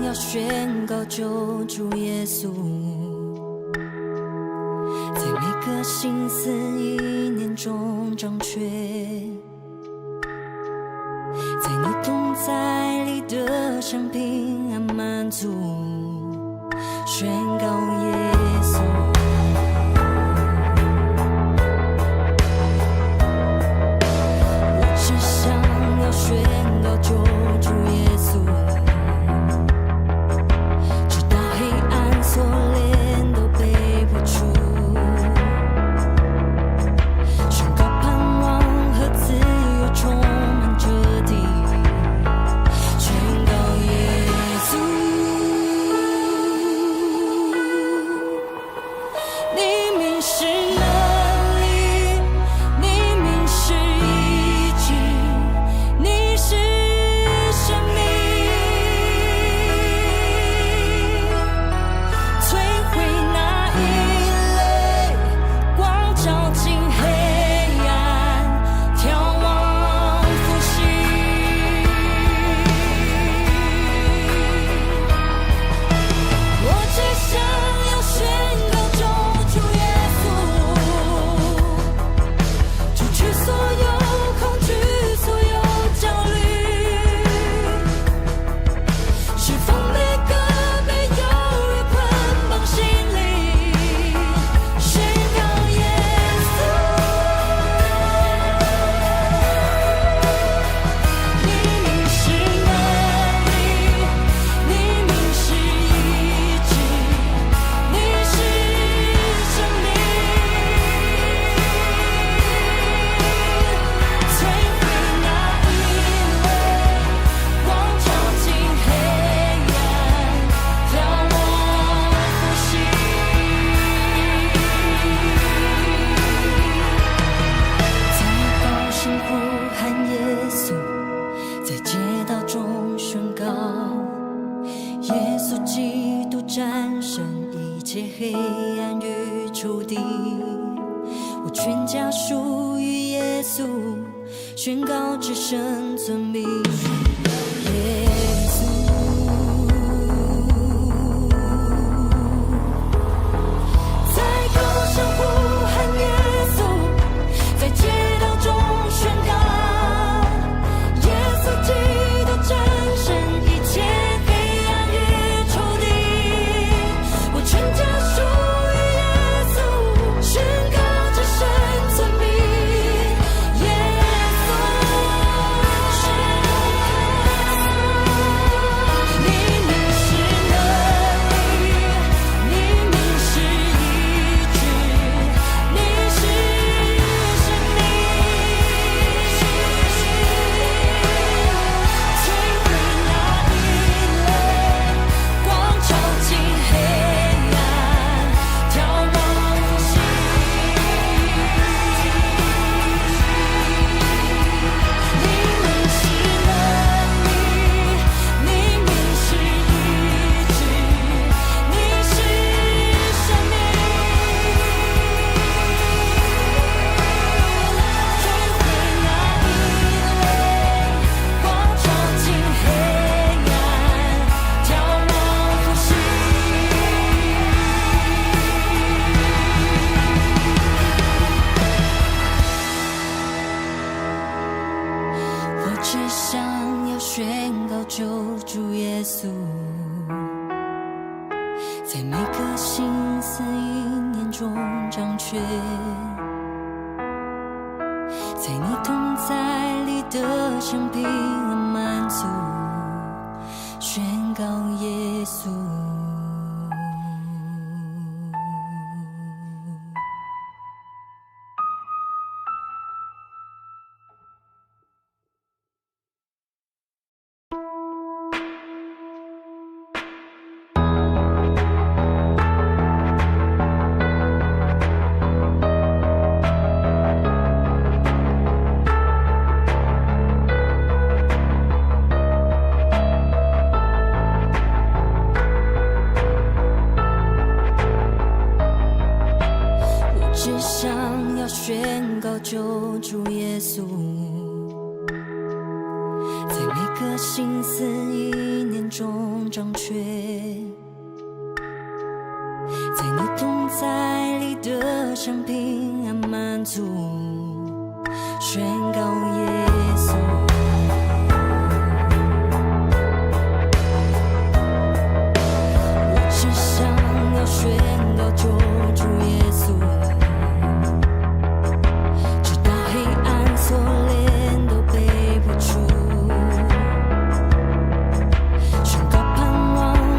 要宣告救主耶穌，在每個心思意念中掌權，在你同在裡得享平安滿足，宣告耶穌。我只想要宣告救主耶穌，直到黑暗鎖鏈都被破除，宣告盼望和自由充滿這地，宣告耶穌。你名是能力，你名是醫治，你是生命，摧毀那營壘，光照進黑暗，眺望復興。我只想要宣告救主耶穌，除去所有恐懼，所有焦慮，釋放每個被憂鬱捆綁心靈，宣告耶穌。你名是能力，你名是醫治，你是生命，摧毀那營壘，光照進黑暗，眺望復興。在高聲呼喊耶穌，在街道中宣告，耶穌基督戰勝一切黑暗與仇敵。我全家屬於耶穌，宣告至聖尊名，耶穌。在高聲呼喊耶穌，在街道中宣告，耶穌基督戰勝一切黑暗與仇敵。我全家屬於耶穌，宣告至聖尊名，耶穌。你名是能力，你名是醫治，你是生命，摧毀那營壘，光照進黑暗，眺望復興。你名是能力，你名是醫治，你是生命，摧毀那營壘，光照進黑暗，眺望復興。我只想要宣告救主耶穌，在每個心思意念中掌權，在你同在裡得享平安滿足，宣告耶穌。只想要宣告救主耶穌，在每個心思意念中掌權，在你同在裡得享平安滿足，宣告耶穌。我只想要宣告救主耶穌，直到黑暗鎖鏈都被破除，宣告盼望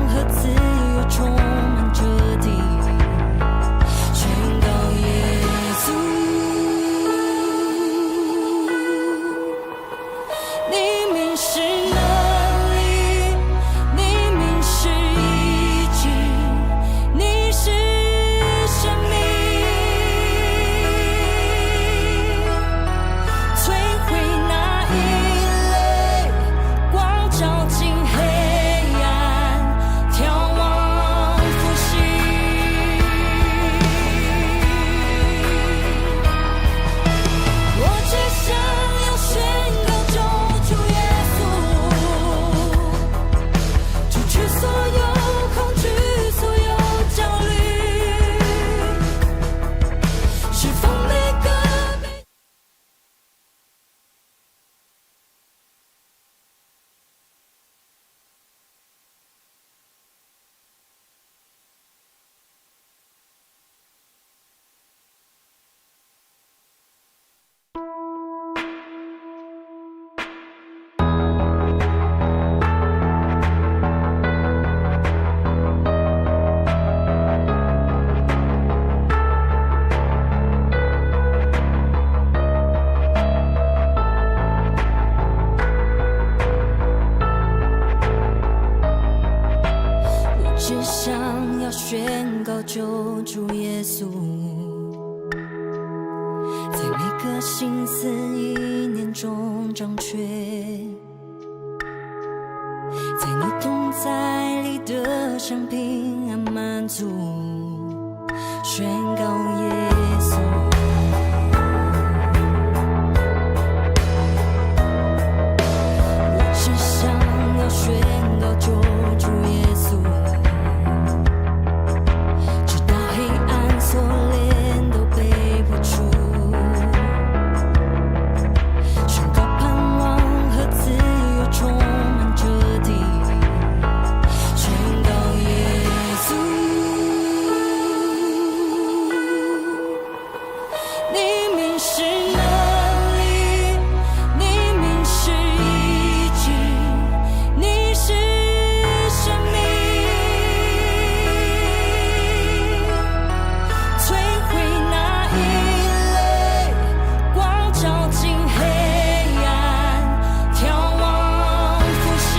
和自由充滿這地，宣告耶穌。你名是能力，你名是醫治，你是生命，摧毀那營壘，光照進黑暗，眺望復興。我只想要宣告救主耶穌，除去所有恐懼，所有焦慮，釋放每個被。我只想要宣告救主耶穌，在每個心思意念中掌權，在你同在裡得享平安滿足，宣告耶穌。我只想要宣告救主耶穌，直到黑暗鎖鏈都被破除，宣告盼望和自由充滿這地，宣告耶穌。你名是能力，你名是醫治，你是生命，摧毀那營壘，光照進黑暗，眺望復興。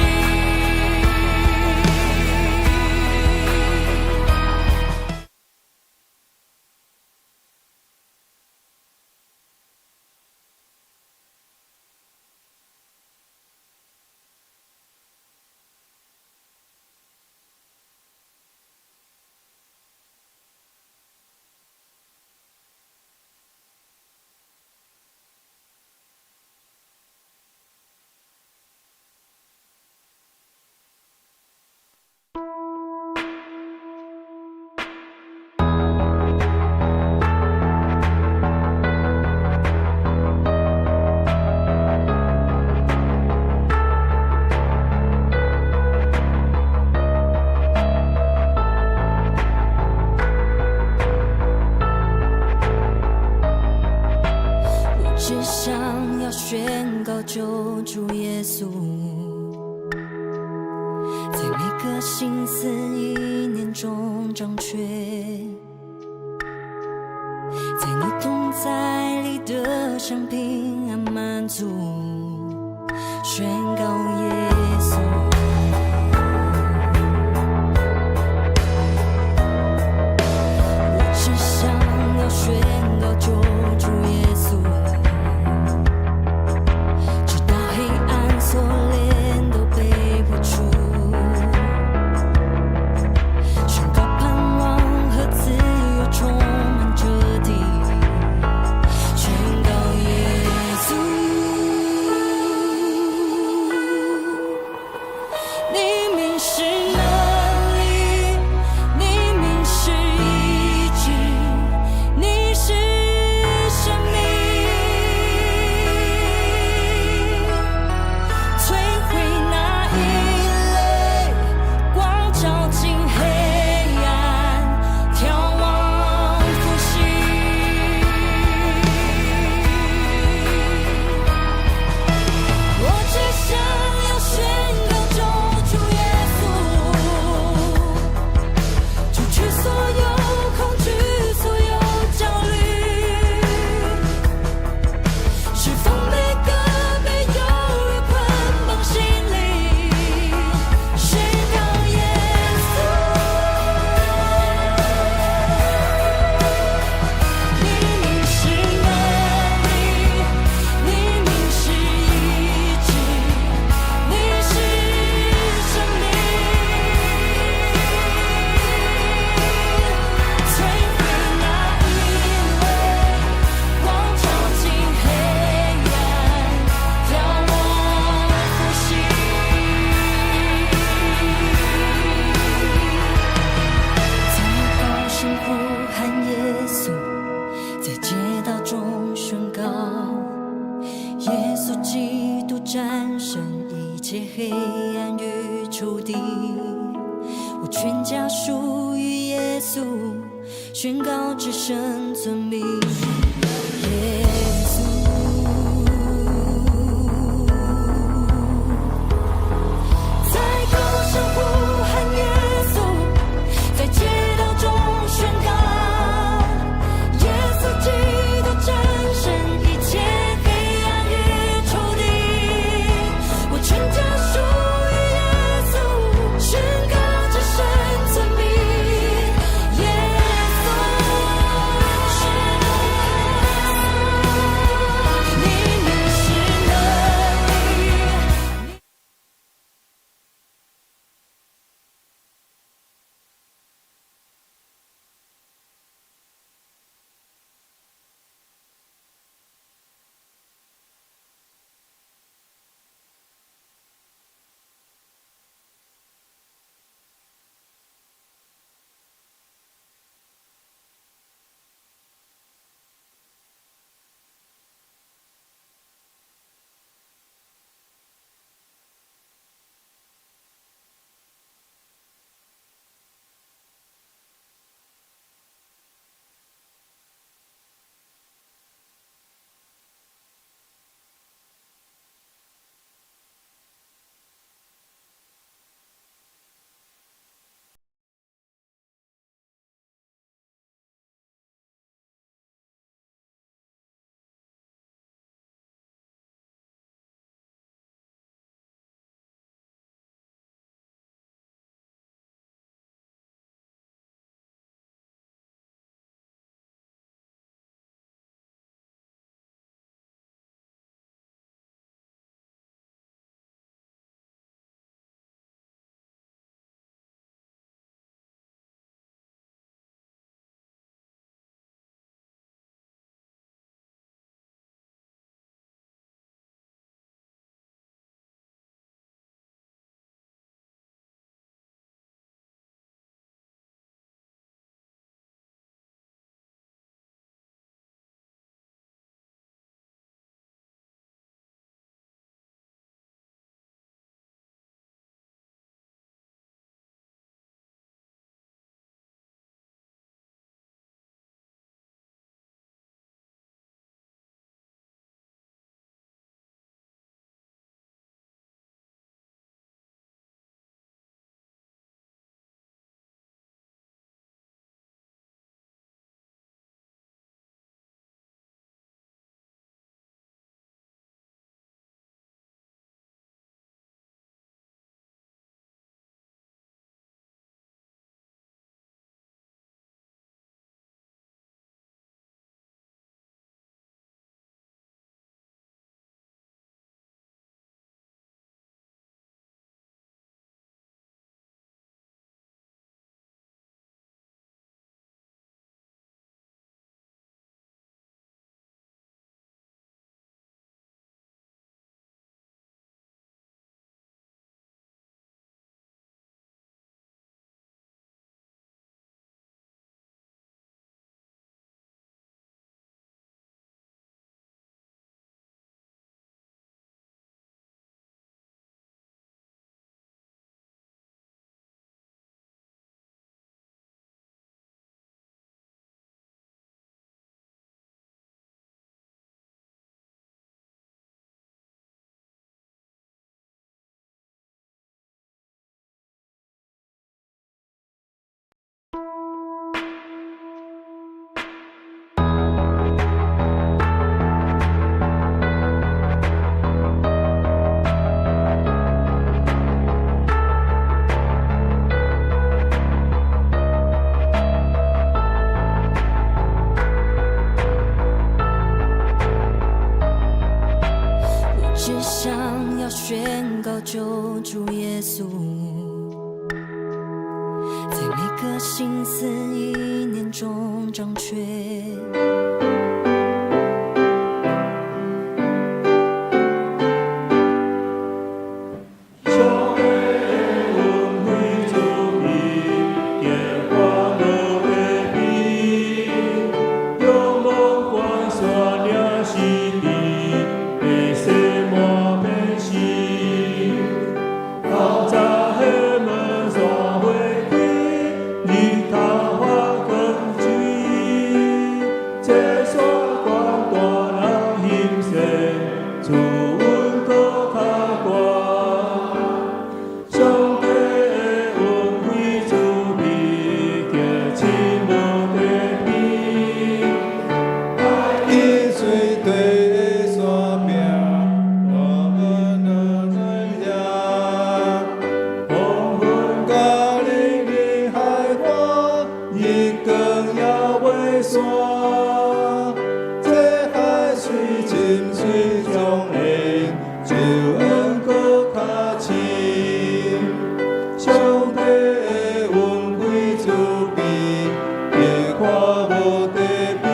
我只想要宣告救主耶穌，在每個心思意念中掌權，在你同在裡得享平安滿足，宣告耶穌。我只想要宣告救主耶穌，直到黑暗鎖鏈都被破除，宣告盼望和自由充滿這地，宣告耶穌。名是能力，你名是醫治，你是生命，摧毀那營壘，光照進黑暗，眺望復興。我只想要宣告救主耶穌，除去所有恐懼，所有焦慮，釋放每個被憂慮捆綁心靈，宣告耶穌。你名是能力，你名是醫治，你是生命，摧毀那營壘，光照進黑暗，眺望復興。在高聲呼喊耶穌，在街道中宣告，耶穌基督戰勝一切黑暗與仇敵。我全家屬於耶穌，宣告至聖尊名，耶穌。在高聲呼喊耶穌，在街道中宣告，耶穌基督戰勝一切黑暗與仇敵。我全家屬於耶穌，宣告至聖尊名，耶穌。個心思意念中掌權。上帝的恩惠慈悲，結歡樂的比，仰望關山領是地，白色滿面是。透早彼門山花開，日頭發光水，這山關大人欣羨，主恩閣較懸。上帝的恩惠慈悲，結親無地比。海水對山壁，大門兩兩遐。黃昏加利利海岸，日光猶未散。這海水深水中淹，救恩閣較深。上帝的恩惠慈悲，結看無地比。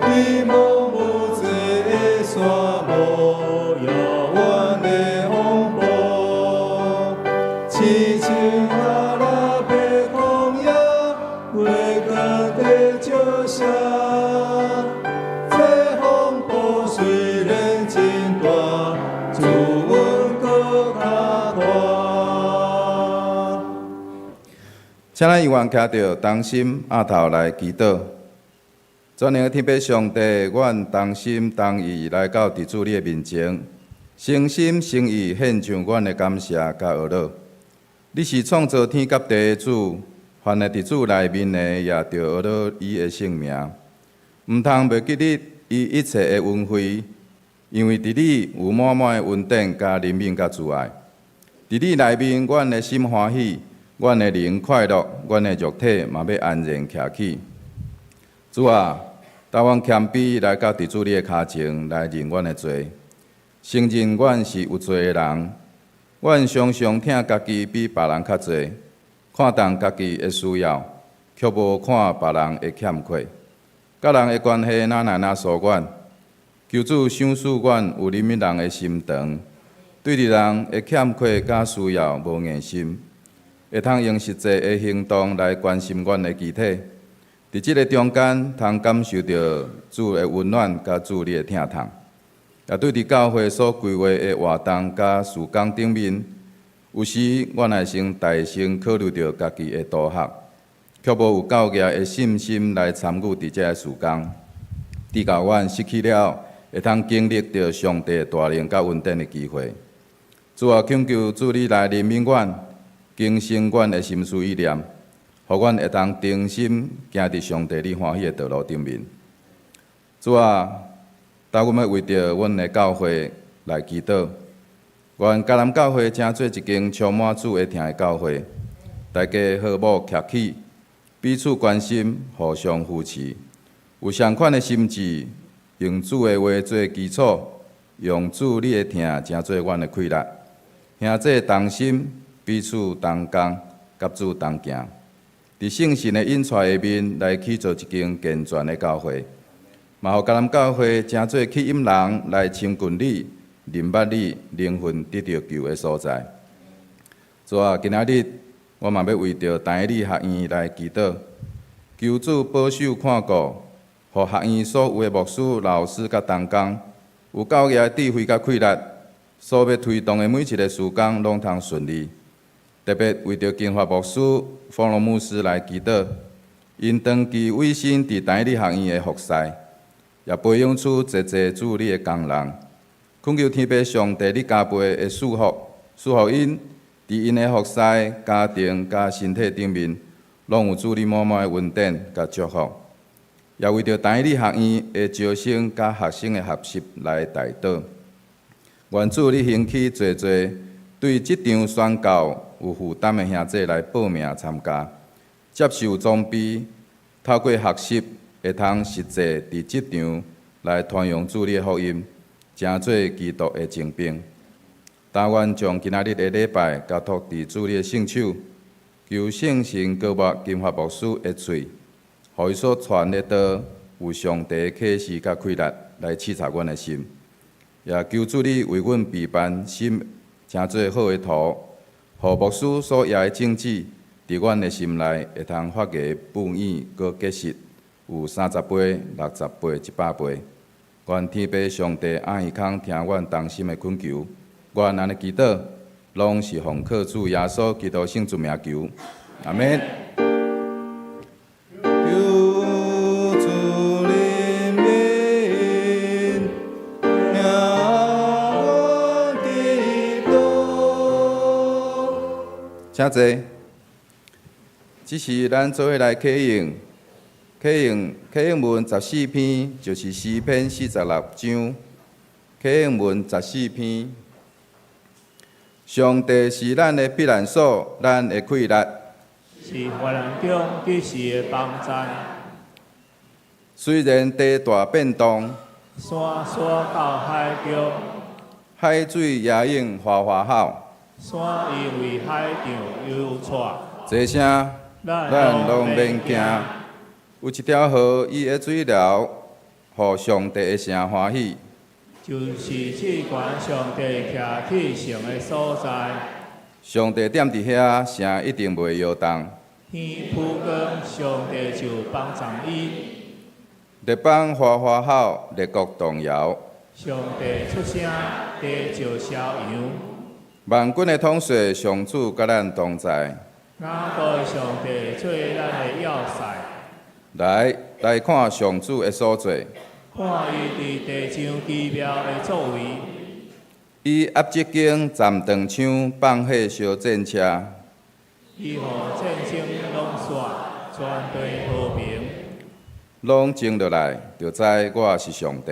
希望無際的山無遙遠的風暴，親像阿拉伯曠野，月光在照射。這風暴雖然真大，主恩閣較大。請咱猶原徛著同心徼頭來祈禱。全能的天父上帝，阮同心同意來到佇主你的面前，誠心誠意獻上阮的感謝佮呵咾。你是創造天佮地的主，凡會佇主內面的，也著呵咾伊的聖名。毋通袂記得伊一切的恩惠，因為佇你有滿滿的恩典、佮憐憫、佮慈愛。佇你內面，阮的心歡喜，阮的靈快樂，阮的肉體嘛欲安然徛起。主啊，當阮謙卑來到佇主你的跤前來認阮的罪，承認阮是有罪的人。阮常常疼家己比別人較濟，看重家己的需要，卻無看別人的欠缺。佮人的關係哪來若疏遠？求主賞賜阮有憐憫人的心腸，對佇人的欠缺佮需要無硬心，會通用實際的行動來關心阮的肢體。佇這个中間，通感受著主的溫暖佮主你的疼痛。也對佇教會所規劃的活動佮事工頂面，有時阮會先大先考慮著家己的督學，卻無有夠額的信心來參與佇這个事工，致到阮失去了會通經歷著上帝大能佮恩典的機會。主啊，懇求主你來憐憫阮，更新阮的心思意念，予阮會當忠心行佇上帝你歡喜的道路頂面。主啊，當阮欲為著阮的教會來祈禱，願迦南教會成做一間充滿主的疼的教會，大家和睦徛起，彼此關心，互相扶持，有相款的心志，用主的話做基礎，用主你的疼成做阮的氣力，兄弟同心，彼此同工，佮主同行，佇聖神的引帶下面來起造一間健全的教會，嘛予迦南教會成做吸引人來親近你、認捌你、靈魂得著救的所在。主啊，今仔日我嘛欲為著但以理學院來祈禱，求主保守看顧，予學院所有的牧師、老師佮同工，有夠額的智慧佮氣力，所欲推動的每一个事工攏通順利。特別為著金發牧師、方龍牧師來祈禱，𪜶長期委身佇但以理學院的服侍，也培養出濟濟主你的工人。懇求天父上帝，你加倍的祝福，祝福𪜶佇𪜶的服侍、家庭佮身體頂面，攏有主你滿滿的恩典佮祝福。也為著但以理學院的招生佮學生的學習來代禱。願主你興起濟濟對這場宣教有負擔的兄弟來報名參加，接受裝備，透過學習會通實際佇職場來傳揚主你的福音，成做基督的精兵。但願將今仔日的禮拜交託佇主你的聖手，求聖神膏抹金發牧師的喙，予伊所傳的道有上帝啟示佮氣力來刺插阮的心。也求主你為阮備辦心，成做好的土，予牧師所掖的種子，佇阮的心內會通發芽、布湧、閣結實，有30倍、60倍、100倍。願天父上帝阿耳孔聽阮同心的懇求，阮按呢祈禱，攏是奉靠主耶穌基督聖尊名求，阿們。求主憐憫，聽阮祈禱。請坐。這是咱做伙來啟應，啟應啟應文14篇，就是詩篇46章。啟應文十四篇，上帝是咱的避難所，咱的氣力。是患難中及時的幫贊。雖然地大變動，山徙到海中，海水也湧嘩嘩吼，山因為海漲搖掣。這聲咱咱攏免驚。有一條河，伊的水流，予上帝的城歡喜。就是至懸上帝徛起城的所在。上帝踮佇遐，城一定袂搖動。天曝光，上帝就幫助伊。列邦嘩嘩吼，列國動搖。上帝出聲，地就消揚。萬軍的統帥上主佮咱同在。雅各的上帝做咱的要塞。來，來看上主的所作。看伊佇地上奇妙的作為。伊壓這間站長槍，放火燒戰車。伊予戰爭攏煞，全地和平。攏靜落來，就知我是上帝。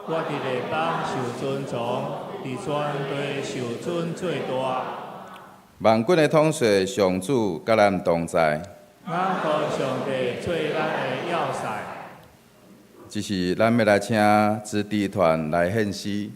我佇列邦受尊崇，佇全地受尊做大。萬軍的統帥上主佮咱同在。雅各上帝做咱的要塞。這是咱欲來請子弟團來獻詩。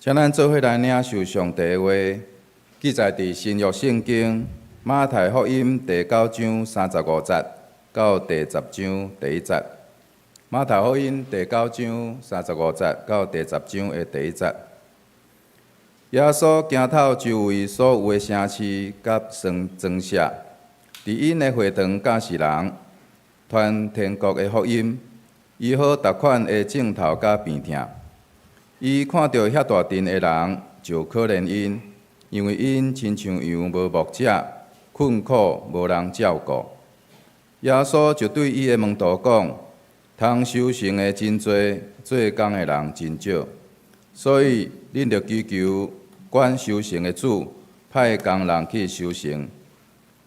請咱做伙來領受上帝的話，記載佇新約聖經馬太福音第九章三十五節到第十章第一節。馬太福音第九章三十五節到第十章的第一節。耶穌行透周圍所有的城市佮莊舍，佇𪜶的會堂教示人，傳天國的福音，醫好逐款的症頭佮病疼。伊看著遐大陣的人，就可憐𪜶，因為𪜶親像羊無牧者，困苦無人照顧。耶穌就對伊的門徒講：通收成的真濟，做工的人真少，所以恁著祈求管收成的主，派工人去收成。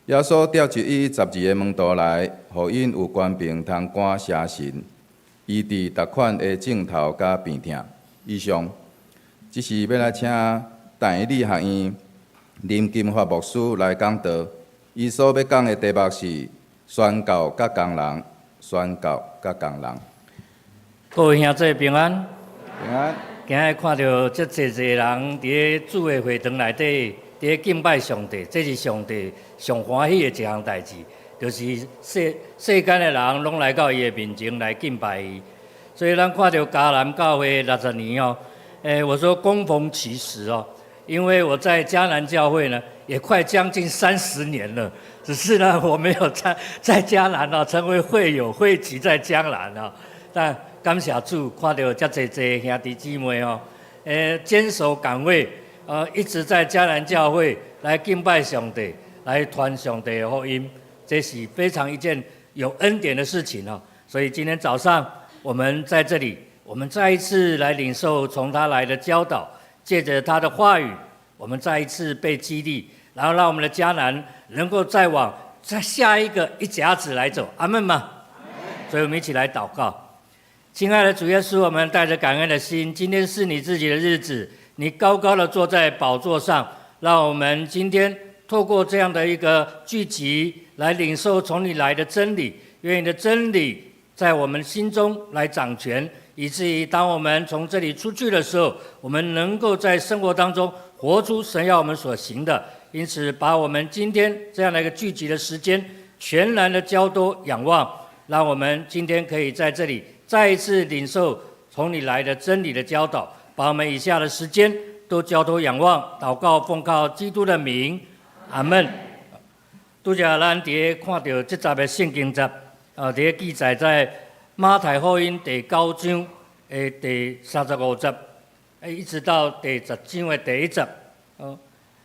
耶穌召集伊十二个門徒來，予𪜶有權柄通趕邪神，醫治逐款的症頭佮病疼。以上，這是欲來請但以理學院林金發牧師來講道。伊所欲講的題目是宣教佮工人，宣教佮工人。各位兄弟平安。平安。今日看著遮濟濟人佇咧主的會堂內底，佇咧敬拜上帝，這是上帝上歡喜的一項代誌，就是世世間的人攏來到伊的面前來敬拜伊。所以咱看著迦南教會60年哦，我說恭逢其時哦，因為我在迦南教會呢，也快將近30年了，只是呢，我沒有在迦南哦，成為會友會籍在迦南哦，但感謝主，看著遮濟濟兄弟姊妹哦，堅守崗位，一直在迦南教會來敬拜上帝，來傳上帝的福音，這是非常一件有恩典的事情哦。所以今天早上我們在這裡，我們再一次來領受從他來的教導，借著他的話語，我們再一次被激勵，然後讓我們的迦南能夠再往再下一個一甲子來走。阿門嗎？所以我們一起來禱告。親愛的主耶穌，我們帶着感恩的心，今天是你自己的日子，你高高的坐在寶座上，讓我們今天透過這樣的一個聚集，來領受從你來的真理。願你的真理在我們心中來掌權，以至於當我們從這裡出去的時候，我們能夠在生活當中活出神要我們所行的。因此，把我們今天這樣的一個聚集的時間，全然的交託仰望，讓我們今天可以在這裡再一次領受從你來的真理的教導，把我們以下的時間都交託仰望，禱告奉靠基督的名，阿門。拄才咱佇咧看著這節的聖經節，佇咧記載在馬太福音第九章的第三十五節，一直到第十章的第一節。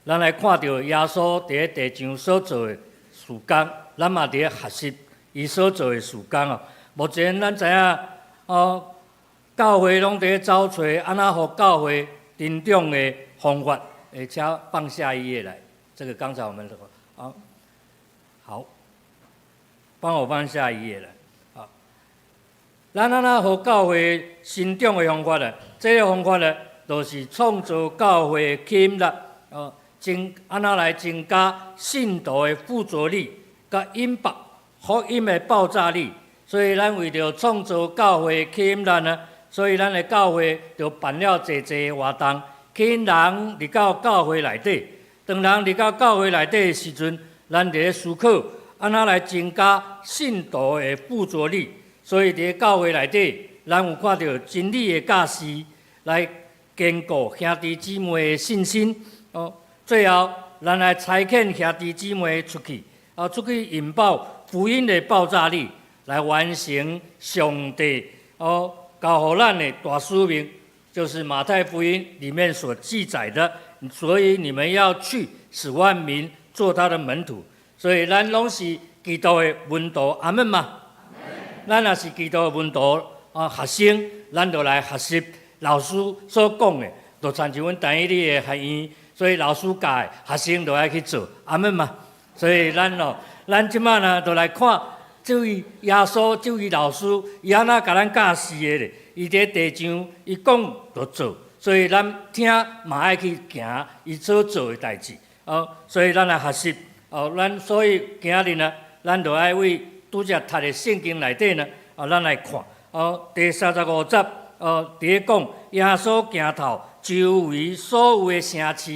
咱來看著耶穌佇咧地上所做的事工，咱嘛佇咧學習伊所做的事工哦。目前咱知影哦，教會攏佇咧走揣按怎予教會成長的方法，請放下一頁來。這個剛才我們啊，好，幫我放下一頁來。好，咱按怎予教會成長的方法呢？這個方法呢，就是創造教會吸引力，哦，按怎來增加信徒的附著力，佮引爆福音的爆炸力。所以咱為著創造教會吸引力呢，所以咱的教會就辦了濟濟活動，吸引人入到教會內底。當人入到教會內底的時陣，咱佇咧思考按怎來增加信徒的附著力。所以佇咧教會內底，咱有看著真理的教示，來堅固兄弟姊妹的信心。哦，最後咱來差遣兄弟姊妹出去，出去引爆福音的爆炸力，來完成上帝交予咱的大使命，就是馬太福音裡面所記載的。所以你們要去，使萬民做他的門徒。所以咱攏是基督的門徒，阿門嗎？咱若是基督的門徒啊，學生，咱就來學習老師所講的，就親像阮但以理的學院，所以老師教的，學生就愛去做，阿門嗎？所以咱哦，咱這擺呢，就來看這位耶穌，這位老師，伊按怎共咱教示的咧？伊佇地上，伊講就做，所以咱聽嘛愛去行伊所做的代誌。哦，所以咱來學習。哦，咱所以今日呢，咱就愛為拄才讀的聖經內底呢，哦，咱來看。哦，第三十五節，哦，佇咧講耶穌行透周周圍所有的城市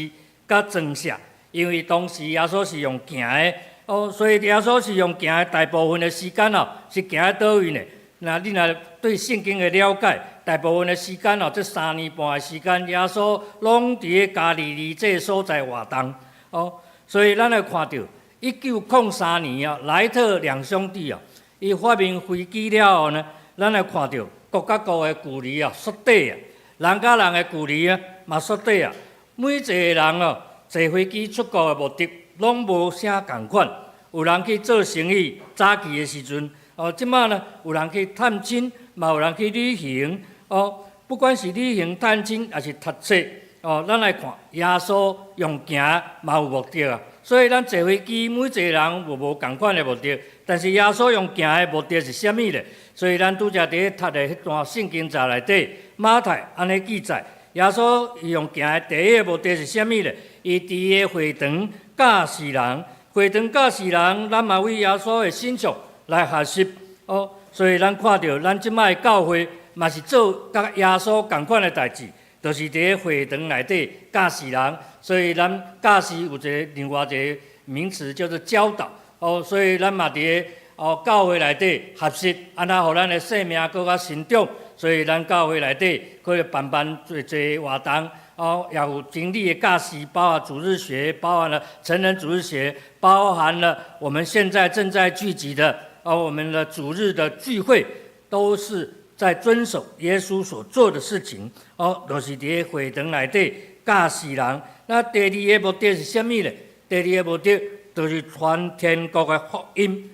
佮莊舍，因為當時耶穌是用行的，哦，所以耶穌是用行的，大部分的時間哦是行佇佗位呢？若你若對聖經的了解，大部分的時間哦，這3年半的時間，耶穌攏佇咧加利利這个所在活動，哦，所以咱來看著1903年啊，萊特兩兄弟啊，伊發明飛機了後呢，咱來看著國佮國的距離啊縮短啊，人佮人的距離啊嘛縮短啊。每一個人哦，坐飛機出國的目的攏無啥仝款。有人去做生意，早期的時陣，哦，這馬呢有人去探親，嘛有人去旅行，哦，不管是旅行、探親，抑是讀冊，哦，咱來看耶穌用行嘛有目的啊。所以咱坐飛機，每一個人有無仝款的目的，但是耶穌用行的目的是啥物咧？所以咱拄才佇咧讀的彼段聖經節內底，馬太按呢記載，耶穌伊用行的第一个目的是啥物咧？伊佇个會堂教示人，會堂教示人，咱嘛為耶穌的身上來學習哦。所以咱看著咱這擺的教會嘛是做佮耶穌仝款的代誌，就是佇咧會堂內底教示人。所以咱教示有一个另外一个名詞叫做教導哦。所以咱嘛佇咧哦教會內底學習，按怎予咱的生命閣較成長。所以咱教會內底可以辦辦濟濟活動，哦，也有經歷的教示，包含主日學，包含了成人主日學，包含了我們現在正在聚集的哦，我們的主日的聚會，都是在遵守耶穌所做的事情。哦，就是佇咧會堂內底教示人。那第二个目的是啥物呢？第二个目的就是傳天國的福音。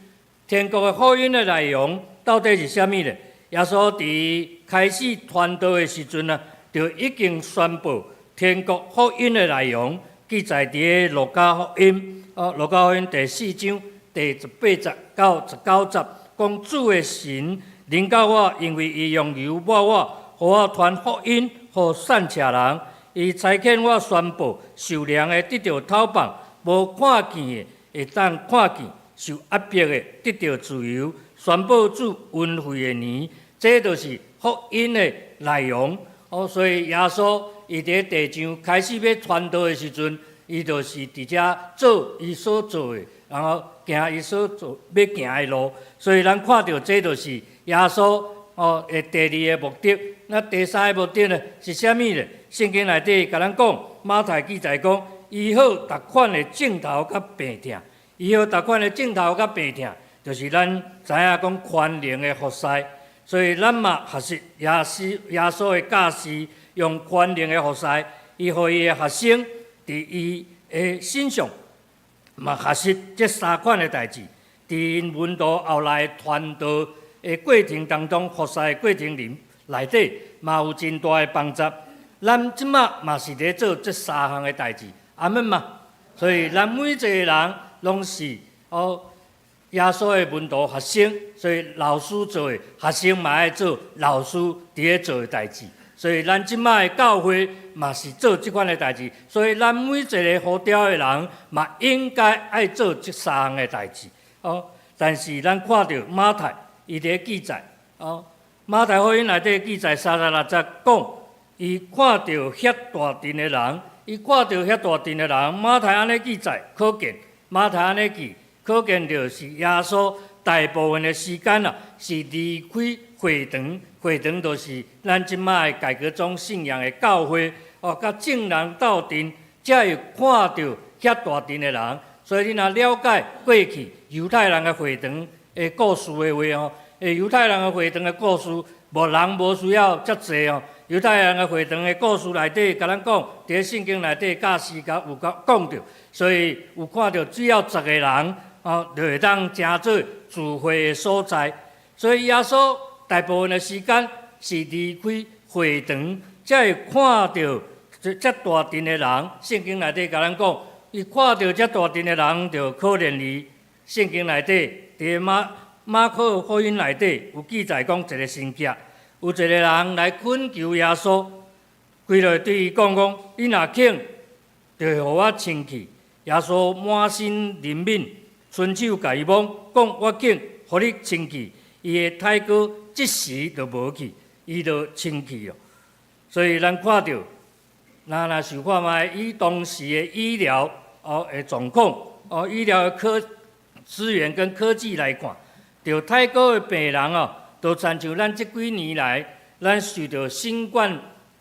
天國的福音的內容到底是啥物呢？耶穌佇開始傳道的時陣呢，就已經宣布天國福音的內容，記載佇咧路加福音，哦，路加福音第四章第18節到19節，講主的神臨到我，因為伊用油抹我，予我傳福音予散赤人。伊差遣我宣布受量的得著透放，無看見的會當看見，受壓迫的得著自由，宣布主恩惠的年，這就是福音的內容。哦，所以耶穌伊佇地上開始欲傳道的時陣，伊就是佇遮做伊所做的，然後行伊所做欲行的路。所以咱看著這就是耶穌哦的第二个目的。那第三个目的呢是啥物呢？聖經內底共咱講，馬太記載講，醫好逐款的症頭佮病痛，醫好逐款的症頭佮病痛，就是咱知影講權能的服侍。所以咱嘛學習耶穌的教示，用權能的服侍，伊予伊的學生佇伊的身上嘛學習這三款的代誌。佇𪜶門徒後來傳道的過程當中，服侍的過程裡內底嘛有真大的幫助。咱這馬嘛是咧做這三項的代誌，阿們嘛。所以咱每一個人攏是哦耶穌的門徒學生，所以老師做的，學生嘛愛做老師佇咧做的代誌。所以咱這馬的教會嘛是做這款的代誌，所以咱每一个呼召的人嘛應該愛做這三項的代誌。哦，但是咱看著馬太伊佇咧記載，哦，馬太福音內底記載36節講，伊看著遐大陣的人，伊看著遐大陣的人，馬太按呢記載，可見馬太按呢記，可見就是耶穌大部分的時間啊，是離開會堂，會堂就是咱這馬的改革宗信仰的教會，哦，佮眾人鬥陣，才會看著遐大陣的人。所以你若了解過去猶太人的會堂的故事的話吼，猶太人的會堂的故事，無人無需要遮濟哦。猶太人的會堂的故事內底，共咱講，佇聖經內底教示佮有講著，所以有看著只要十個人哦，就會當成做聚會的所在。所以耶穌大部分的時間是離開會堂，才會看著遮大陣的人。聖經內底共咱講，伊看著遮大陣的人，就可憐伊。聖經內底，佇馬可福音內底有記載講一個神跡，有一個人來懇求耶穌，規落對伊講講：你若肯，就會予我清氣。耶穌滿心憐憫，伸手共伊摸，講我肯，予你清氣。伊的胎膏即時就無去，伊就清氣了。所以咱看著若若想看覓，以當時的醫療哦的狀況，哦醫療的科資源跟科技來看，著泰國的病人哦，就親像咱這幾年來，咱受著新冠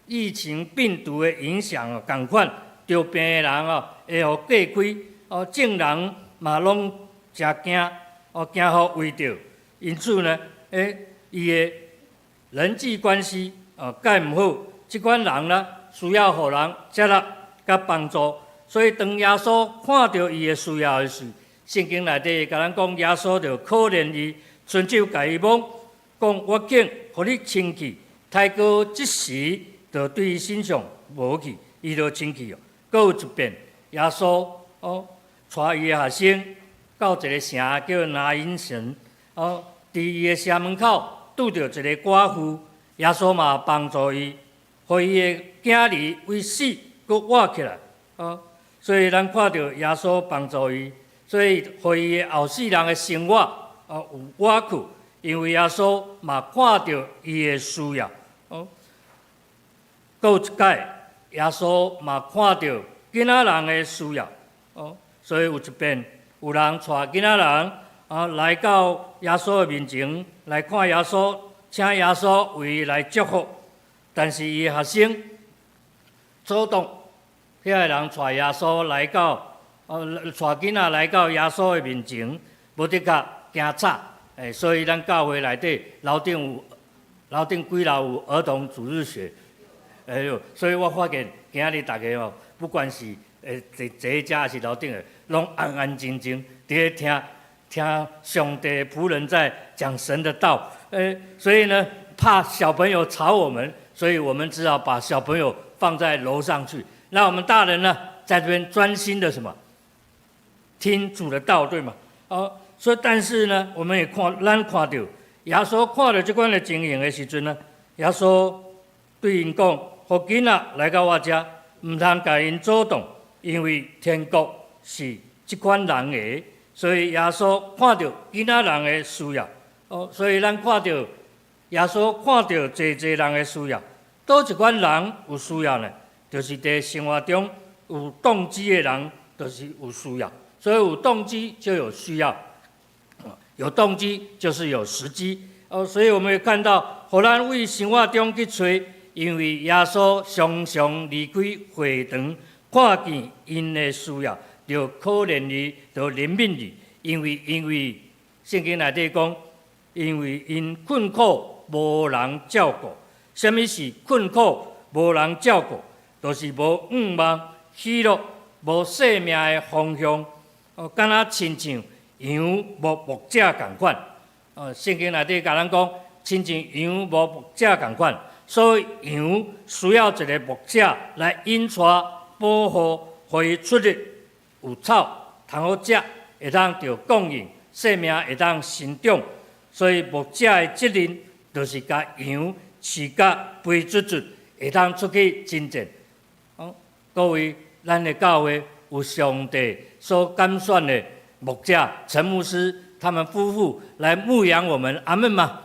疫情病毒的影響哦，仝款，著病的人哦，會予隔開，哦，眾人嘛攏誠驚，哦，驚予圍著，因此呢，伊的人際關係哦，蓋毋好，這款人呢，需要予人接納佮幫助，所以當耶穌看著伊的需要的時，聖經內底共咱講，耶穌就可憐伊，伸手共伊摸，講我肯，予你清氣。胎膏這時就對伊身上無去，伊就清氣哦。閣有一遍，耶穌哦，帶伊的學生到一个城叫拿因城，哦，佇伊的城門口拄著一个寡婦，耶穌嘛幫助伊，予伊的囝兒為死閣活起來，哦，所以咱看著耶穌幫助伊，所以予伊的後世人的生活哦有活去，因為耶穌嘛看著伊的需要，哦，閣有一擺，耶穌嘛看著囡仔人的需要，哦，所以有一遍有人帶囡仔人啊來到耶穌的面前來看耶穌，請耶穌為伊來祝福，但是伊的學生阻擋遐个人帶耶穌來到，哦，帶囡仔來到耶穌的面前，無的確驚吵，所以咱教會內底樓頂有樓頂幾樓有兒童主日學，哎喲，所以我發現今仔日逐家哦，不管是佇坐遮還是樓頂的，攏安安靜靜佇咧聽聽上帝僕人在講神的道，所以呢，怕小朋友吵我們，所以我們只好把小朋友放在樓上去。那我們大人呢，在這邊專心的什麼？聽主的道，對嗎？哦，所以但是呢，我們也看，咱看著耶穌看著這款的情形的時陣呢，耶穌對𪜶講：予囡仔來到我遮，毋通共𪜶阻擋，因為天國是這款人的。所以耶穌看著囡仔人的需要，哦，所以咱看著耶穌看著濟濟人的需要，佗一款人有需要呢？就是佇生活中有動機的人，就是有需要。所以有動機就有需要，有動機就是有時機。哦，所以我們會看到，予咱為生活中去揣，因為耶穌常常離開會堂，看見𪜶的需要，就可憐伊，就憐憫伊，因為聖經內底講，因為𪜶困苦無人照顧。啥物是困苦無人照顧？就是無向望、喜樂、無生命的方向，哦，敢若親像羊無牧者仝款。哦，聖經內底共咱講，親像羊無牧者仝款，所以羊需要一个牧者來引帶、保護，予伊出入有草通好食，會當著供應，生命會當成長。所以牧者的責任就是共羊飼甲肥嘟嘟，會當出去征戰。哦，各位，咱的教會有上帝所揀選的牧者陳牧師，他們夫婦來牧養我們，阿們嗎？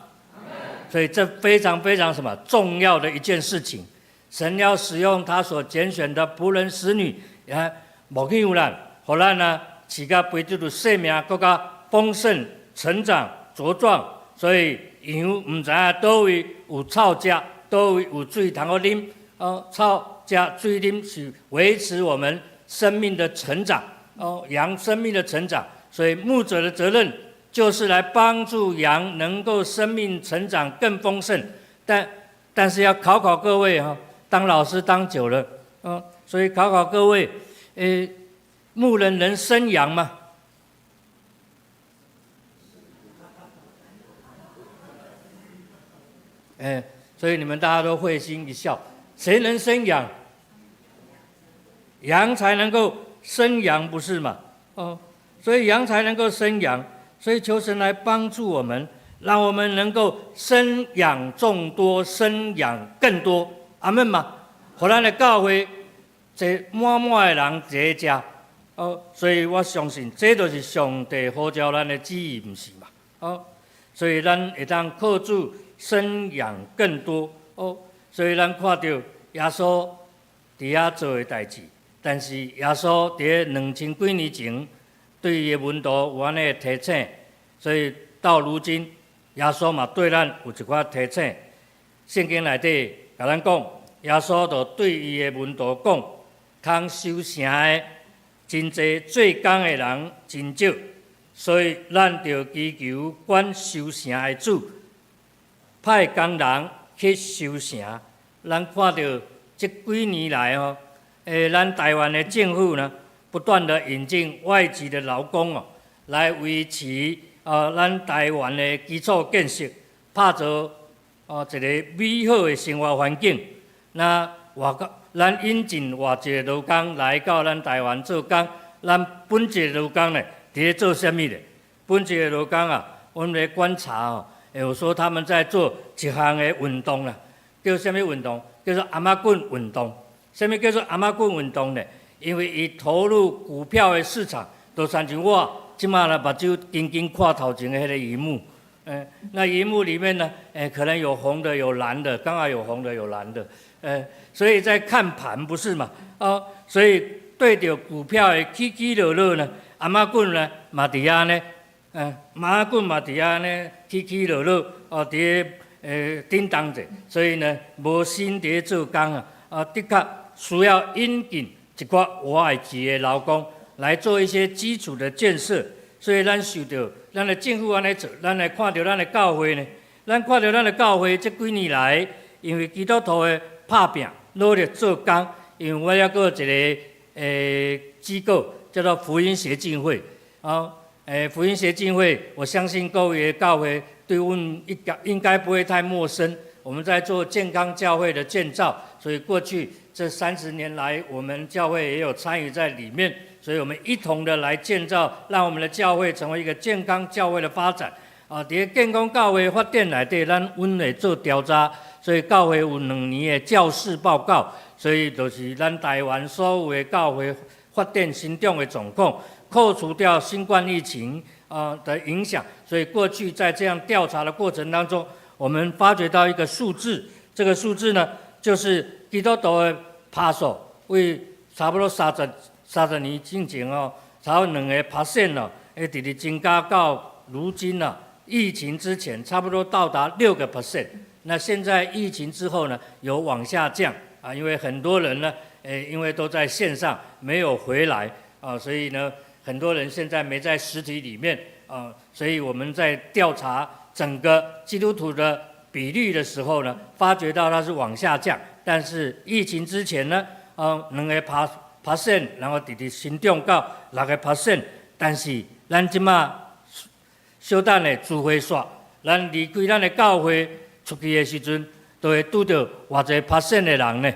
所以這非常非常什麼重要的一件事情。神要使用他所揀選的僕人使女來牧養咱，予咱呢飼甲肥嘟嘟，生命閣較豐盛、成長、茁壯。所以羊毋知影佗位有草食，佗位有水通好啉。哦，草食水啉是維持我們生命的成長。哦，羊生命的成長，所以牧者的責任就是來幫助羊能夠生命成長更豐盛。但是要考考各位哈，當老師當久了，嗯，所以考考各位，牧人能生羊嗎？所以你們大家都會心一笑。誰能生羊？羊才能夠生羊，不是嗎？哦，所以羊才能夠生羊，所以求神來幫助我們，讓我們能夠生養眾多，生養更多。阿們嗎？予咱的教會坐滿滿的人坐遮，哦，所以我相信這就是上帝呼召咱的旨意，毋是嘛？哦，所以咱會當靠主生養更多。哦，所以咱看著耶穌佇佇遐做的代誌。但是耶穌佇咧2000幾年前對伊的門徒有按呢提醒，所以到如今耶穌嘛對咱有一寡提醒。聖經內底共咱講，耶穌就對伊的門徒講：通收成的真濟，做工的人真少，所以咱著祈求管收成的主，派工人去收成。咱看著這幾年來吼，咱台灣的政府呢，不斷的引進外籍的勞工哦，來維持咱台灣的基礎建設，拍造一個美好的生活環境。那外國，咱引進外籍的勞工來到咱台灣做工，咱本籍的勞工呢，佇咧做啥物咧？本籍的勞工啊，阮來觀察哦，有說他們在做一項的運動啦，叫啥物運動？叫做頷仔棍運動。啥物叫做頷仔棍運動呢？因為伊投入股票的市場，就親像我這馬咧目睭緊緊看頭前的彼個螢幕，那螢幕裡面呢，可能有紅的有藍的，剛好有紅的有藍的，所以在看盤不是嘛？哦，所以對著股票的起起落落呢，頷仔棍呢嘛佇遐呢，頷仔棍嘛佇遐呢起起落落，哦，佇咧叮當者，所以呢無心佇咧做工啊，啊，的確需要引進一寡外籍的勞工來做一些基礎的建設，所以咱受著咱的政府按呢做，咱來看著咱的教會呢，咱看著咱的教會這幾年來，因為基督徒的拍拚努力做工，因為我猶閣有一個機構叫做福音協進會，啊，福音協進會，我相信各位的教會對阮應該不會太陌生。我們在做健康教會的建造，所以過去這30年來，我們教會也有參與在裡面，所以我們一同的來建造，讓我們的教會成為一個健康教會的發展。啊，佇咧健康教會發展內底，咱阮會做調查，所以教會有2年的教士報告，所以就是咱台灣所有的教會發展成長的狀況，扣除掉新冠疫情的影響，所以過去在這樣調查的過程當中，我們發覺到一個數字，這個數字呢，就是基督徒的趴數，為差不多三十年進前哦，差不多2個 percent 哦，會直直增加到如今啊，疫情之前差不多到達6個 percent。那現在疫情之後呢，有往下降啊，因為很多人呢，因為都在線上沒有回來啊，所以呢，很多人現在沒在實體裡面啊，所以我們在調查整個基督徒的比率的時候呢，發覺到它是往下降，但是疫情之前呢，兩個 percent，然後直直成長到6個 percent，但是咱這馬小等下聚會煞，咱離開咱的教會出去的時陣，就會拄著偌濟 percent 的人呢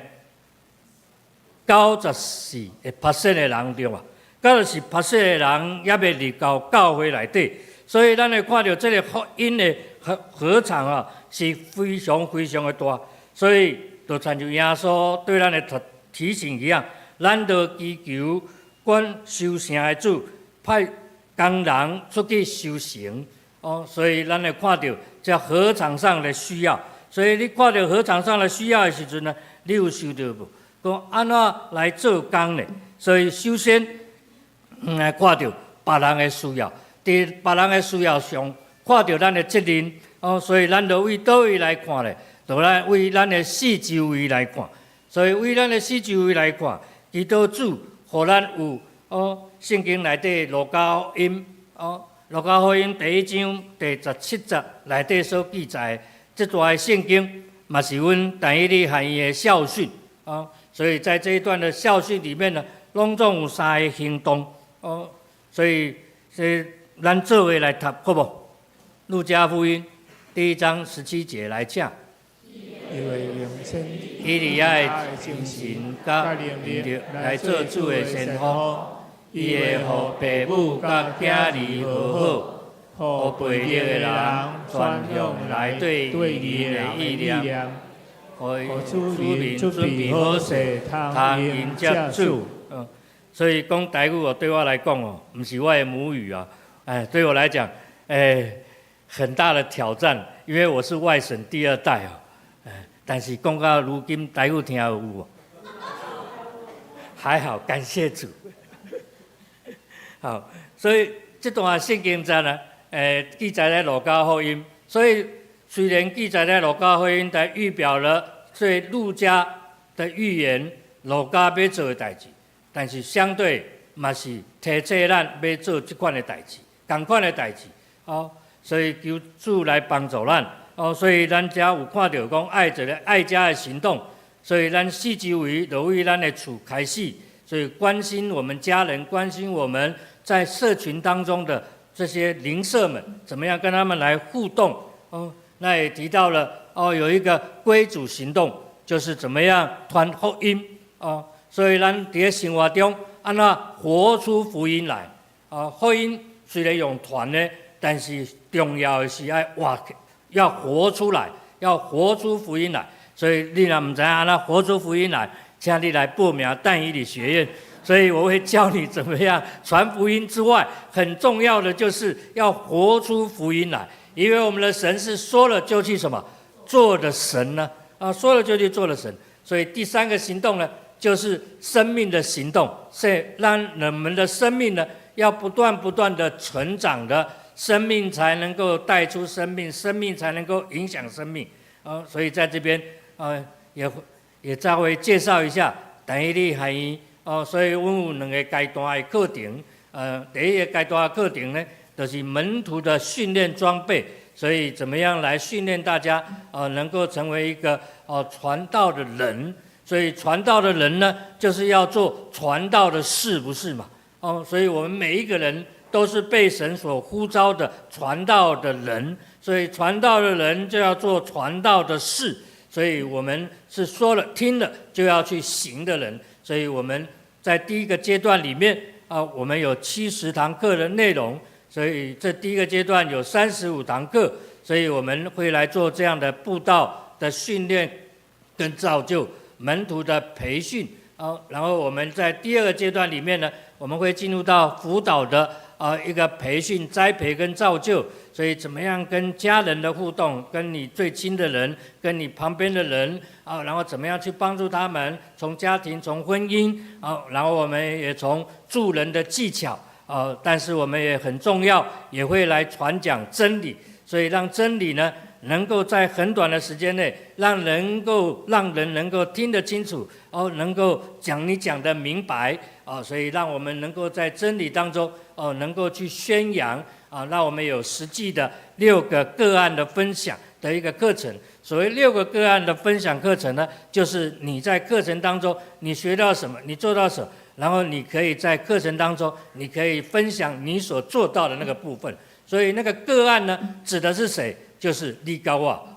？94個 percent 的人對吧？94% 的人猶未入到教會內底，所以咱會看著這個福音的禾場啊，是非常非常的大，所以就親像耶穌對咱的提醒一樣，咱著祈求管收成的主派工人出去收成哦，所以咱會看著這禾場上的需要，所以你看著禾場上的需要的時陣呢，你有想著無？講按怎來做工呢？所以首先來看著別人的需要，佇別人的需要上看著咱的責任哦，所以咱就為佗位來看咧？就咱為咱的四周圍來看，所以為咱的四周圍來看，祈禱主予咱有哦，聖經內底路加福音哦，路加福音第一章第17節內底所記載，這段聖經嘛是阮但以理學院的校訓哦，所以在這一段的校訓裡面呢，攏總有三個行動哦，所以這咱做伙來讀好無？路加福音第一章十七節來講。因為用先以利亞的精神佮能力來做主的先鋒，伊會予父母佮囝兒和好，予悖逆的人轉向來對義的意念，予子民準備好勢，通迎接主。所以講台語哦，對我來講哦，毋是我的母語啊，哎，對我來講，哎，很大的挑戰，因為我是外省第二代啊。但是講到如今台語聽有無？還好，感謝主。好，所以這段聖經節呢，記載在路加福音。所以雖然記載在路加福音，但預表了對路加的預言，路加欲做的代誌，但是相對嘛是提醒咱欲做這款的代誌，仝款的代誌。哦，所以求主來幫助咱。哦，所以咱遮有看著講愛一个愛家的行動，所以咱四周圍就為咱的厝開始，所以關心我們家人，關心我們在社群當中的這些鄰舍們，怎麼樣跟他們來互動？哦，那也提到了哦，有一個歸主行動，就是怎麼樣傳福音哦。所以咱佇咧生活中，按怎活出福音來？哦，福音雖然用傳的，但是重要的是愛活，要活出來，要活出福音來。所以你若毋知按怎活出福音來，請你來報名但以理學院。所以我會教你怎麼樣傳福音之外，很重要的就是要活出福音來。因為我們的神是說了就去什麼做的神呢？啊，說了就去做的神。所以第三個行動呢，就是生命的行動，是讓人們的生命呢，要不斷不斷的成長的，生命才能夠帶出生命，生命才能夠影響生命。啊，所以在這邊啊，也稍微介紹一下但以理學院哦，所以阮有兩個階段的課程。第一個階段的課程呢，就是門徒的訓練裝備，所以怎麼樣來訓練大家，能夠成為一個傳道的人。所以傳道的人呢，就是要做傳道的事，不是嘛？哦，所以我們每一個人都是被神所呼召的傳道的人，所以傳道的人就要做傳道的事。所以我們是說了聽了就要去行的人。所以我們在第一個階段裡面啊，我們有70堂課的內容。所以這第一個階段有35堂課，所以我們會來做這樣的布道的訓練跟造就門徒的培訓。啊，然後我們在第二個階段裡面呢，我們會進入到輔導的一個培訓、栽培跟造就。所以怎麼樣跟家人的互動，跟你最親的人，跟你旁邊的人啊，然後怎麼樣去幫助他們，從家庭、從婚姻啊，然後我們也從助人的技巧啊，但是我們也很重要，也會來傳講真理，所以讓真理呢，能夠在很短的時間內，讓人能夠聽得清楚，哦，能夠講你講得明白，哦，所以讓我們能夠在真理當中，哦，能夠去宣揚，啊，讓我們有實際的六個個案的分享的一個課程。所謂六個個案的分享課程呢，就是你在課程當中你學到什麼，你做到什麼，然後你可以在課程當中，你可以分享你所做到的那個部分。所以那個個案呢，指的是誰？就是你佮我，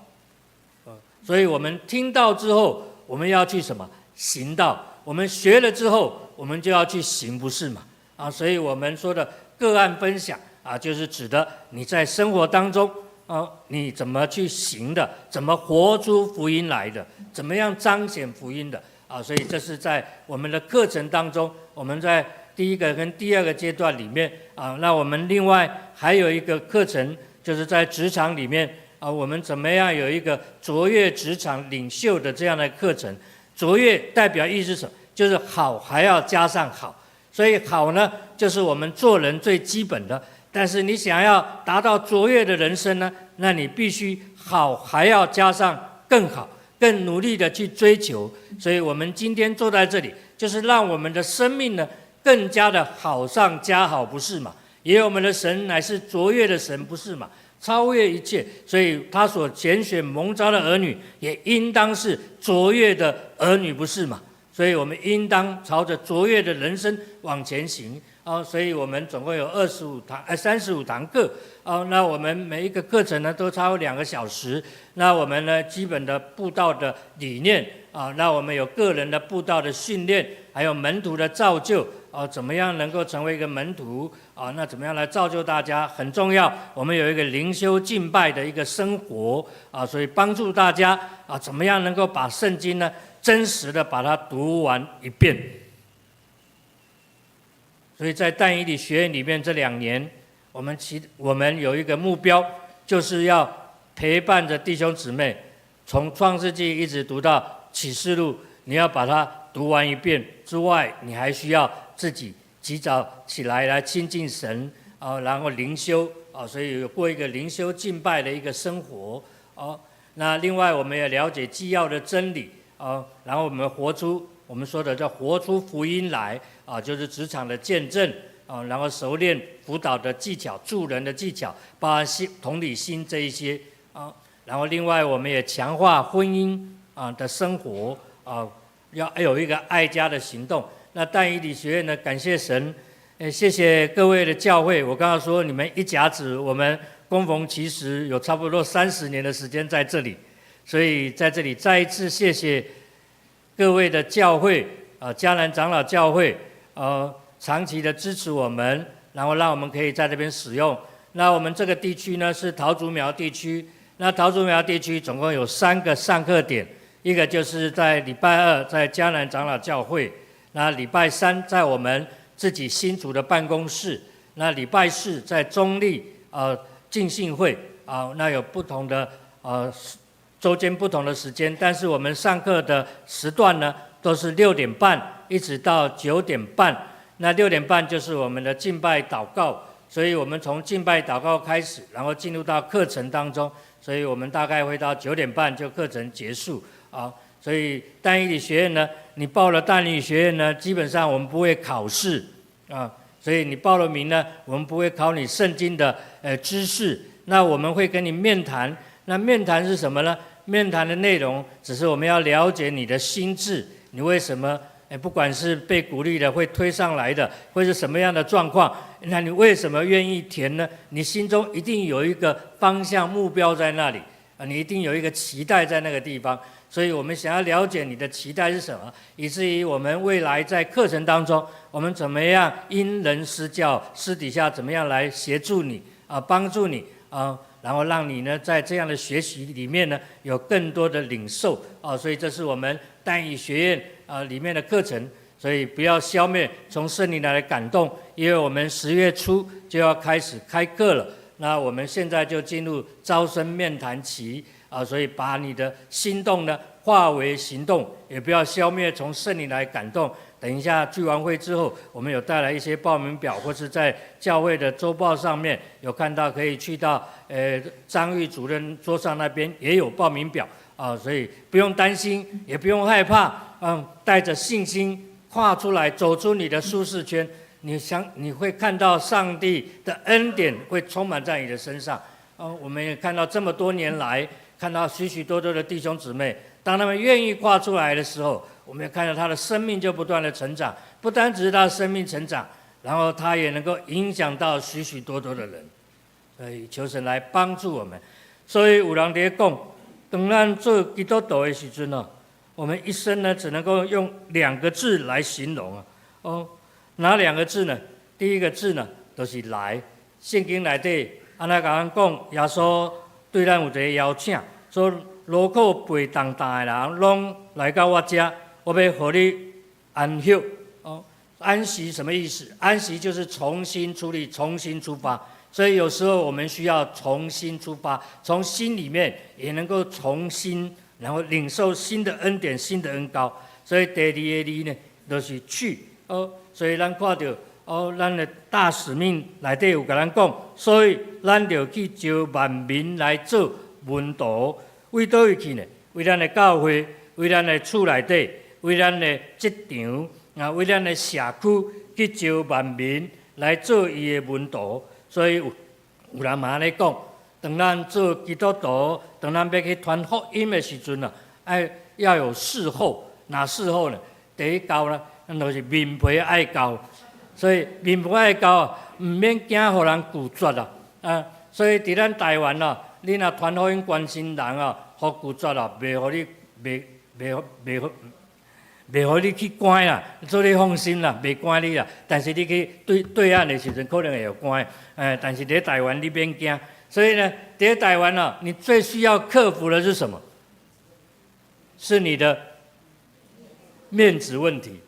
所以我們聽到之後，我們要去什麼？行道。我們學了之後，我們就要去行，不是嘛？啊，所以我們說的個案分享啊，就是指的你在生活當中啊，你怎麼去行的，怎麼活出福音來的，怎麼樣彰顯福音的啊？所以這是在我們的課程當中，我們在第一個跟第二個階段裡面啊，那我們另外還有一個課程，就是在職場裡面啊，我們怎麼樣有一個卓越職場領袖的這樣的課程？卓越代表意思是什麼？就是好還要加上好，所以好呢，就是我們做人最基本的。但是你想要達到卓越的人生呢，那你必須好還要加上更好，更努力的去追求。所以我們今天坐在這裡，就是讓我們的生命呢更加的好上加好，不是嗎？因為我們的神乃是卓越的神，不是嗎？超越一切，所以他所揀選蒙召的兒女，也應當是卓越的兒女，不是嗎？所以我們應當朝着卓越的人生往前行啊！所以我們總共有25堂，35堂課啊。那我們每一個課程呢，都超過2個小時。那我們呢，基本的布道的理念啊，那我們有個人的布道的訓練，還有門徒的造就。哦，怎麼樣能夠成為一個門徒啊？那怎麼樣來造就大家很重要。我們有一個靈修敬拜的一個生活啊，所以幫助大家啊，怎麼樣能夠把聖經呢真實的把它讀完一遍。所以在但以理學院裡面這2年，我們有一個目標，就是要陪伴着弟兄姊妹，從創世紀一直讀到啟示錄，你要把它讀完一遍，之外，你還需要自己及早起來來親近神啊，然後靈修啊，所以有過一個靈修敬拜的一個生活哦。那另外我們也了解紀要的真理啊，然後我們活出我們說的叫活出福音來啊，就是職場的見證啊，然後熟練輔導的技巧、助人的技巧，包含心同理心這一些啊。然後另外我們也強化婚姻啊的生活啊，要有一個愛家的行動。那但以理學院呢，感謝神，謝謝各位的教會。我剛剛說你們一甲子，我們恭逢其時有差不多30年的時間在這裡，所以在這裡再一次謝謝各位的教會啊，迦南長老教會，長期的支持我們，然後讓我們可以在這邊使用。那我們這個地區呢是桃竹苗地區，那桃竹苗地區總共有三個上課點，一個就是在禮拜二在迦南長老教會，那禮拜三在我們自己新竹的辦公室，那禮拜四在中壢浸信會啊，那有不同的週間不同的時間，但是我們上課的時段呢都是六點半一直到9點半，那六點半就是我們的敬拜禱告，所以我們從敬拜禱告開始，然後進入到課程當中，所以我們大概會到九點半就課程結束啊。所以但以理學院呢，你報了但以理學院呢，基本上我們不會考試啊，所以你報了名呢，我們不會考你聖經的知識，那我們會跟你面談。那面談是什麼呢？面談的內容只是我們要了解你的心志，你為什麼？不管是被鼓勵的，會推上來的，或是什麼樣的狀況，那你為什麼願意填呢？你心中一定有一個方向目標在那裡啊，你一定有一個期待在那個地方。所以我們想要了解你的期待是什麼，以至於我們未來在課程當中，我們怎麼樣因人施教，私底下怎麼樣來協助你啊，幫助你啊，然後讓你呢在這樣的學習裡面呢有更多的領受啊，所以這是我們但以理學院啊裡面的課程，所以不要消滅從聖靈來的感動，因為我們10月初就要開始開課了，那我們現在就進入招生面談期。啊，所以把你的心動呢化為行動，也不要消滅從聖靈來感動。等一下聚完會之後，我們有帶來一些報名表，或是在教會的週報上面有看到，可以去到張玉主任桌上那邊也有報名表啊，所以不用擔心，也不用害怕，帶着信心跨出來，走出你的舒適圈，你想你會看到上帝的恩典會充滿在你的身上。哦，我們也看到這麼多年來，看到許許多多的弟兄姊妹，當他們願意跨出來的時候，我們也看到他的生命就不斷的成長，不單只是他的生命成長，然後他也能夠影響到許許多多的人。所以求神來幫助我們。所以有人佇講，當咱做基督徒的時陣哦，我們一生呢只能夠用兩個字來形容啊。哦，哪兩個字呢？第一個字呢，就是來。聖經內底按呢共咱講，耶穌對咱有一個邀請，說勞苦背重擔的人，攏來到我遮，我欲予你安息。哦，安息什麼意思？安息就是重新出力，重新出發。所以有時候我們需要重新出發，從心裡面也能夠重新，然後領受新的恩典、新的恩膏。所以第二個字呢，就是去。哦，所以咱看著哦，咱的大使命內底有共咱講，所以咱著去招萬民來做門徒。為佗位去呢？為咱的教會，為咱的厝內底，為咱的職場，啊，為咱的社區去招萬民來做伊的門徒。所以有人嘛按呢講，當咱做基督徒，當咱欲去傳福音的時陣啊，愛要有四厚，哪四厚呢？第一厚呢，就是面皮愛厚。所以面皮愛厚啊，毋免驚予人拒絕啊。啊，所以佇咱台灣啊，你若傳福音關心人啊，予拒絕啊，袂予你去關啦，所以你放心啦，袂關你啦。但是你去對對岸的時陣，可能會予關。但是佇台灣你免驚。所以呢，佇台灣啊，你最需要克服的是什麼？是你的面子問題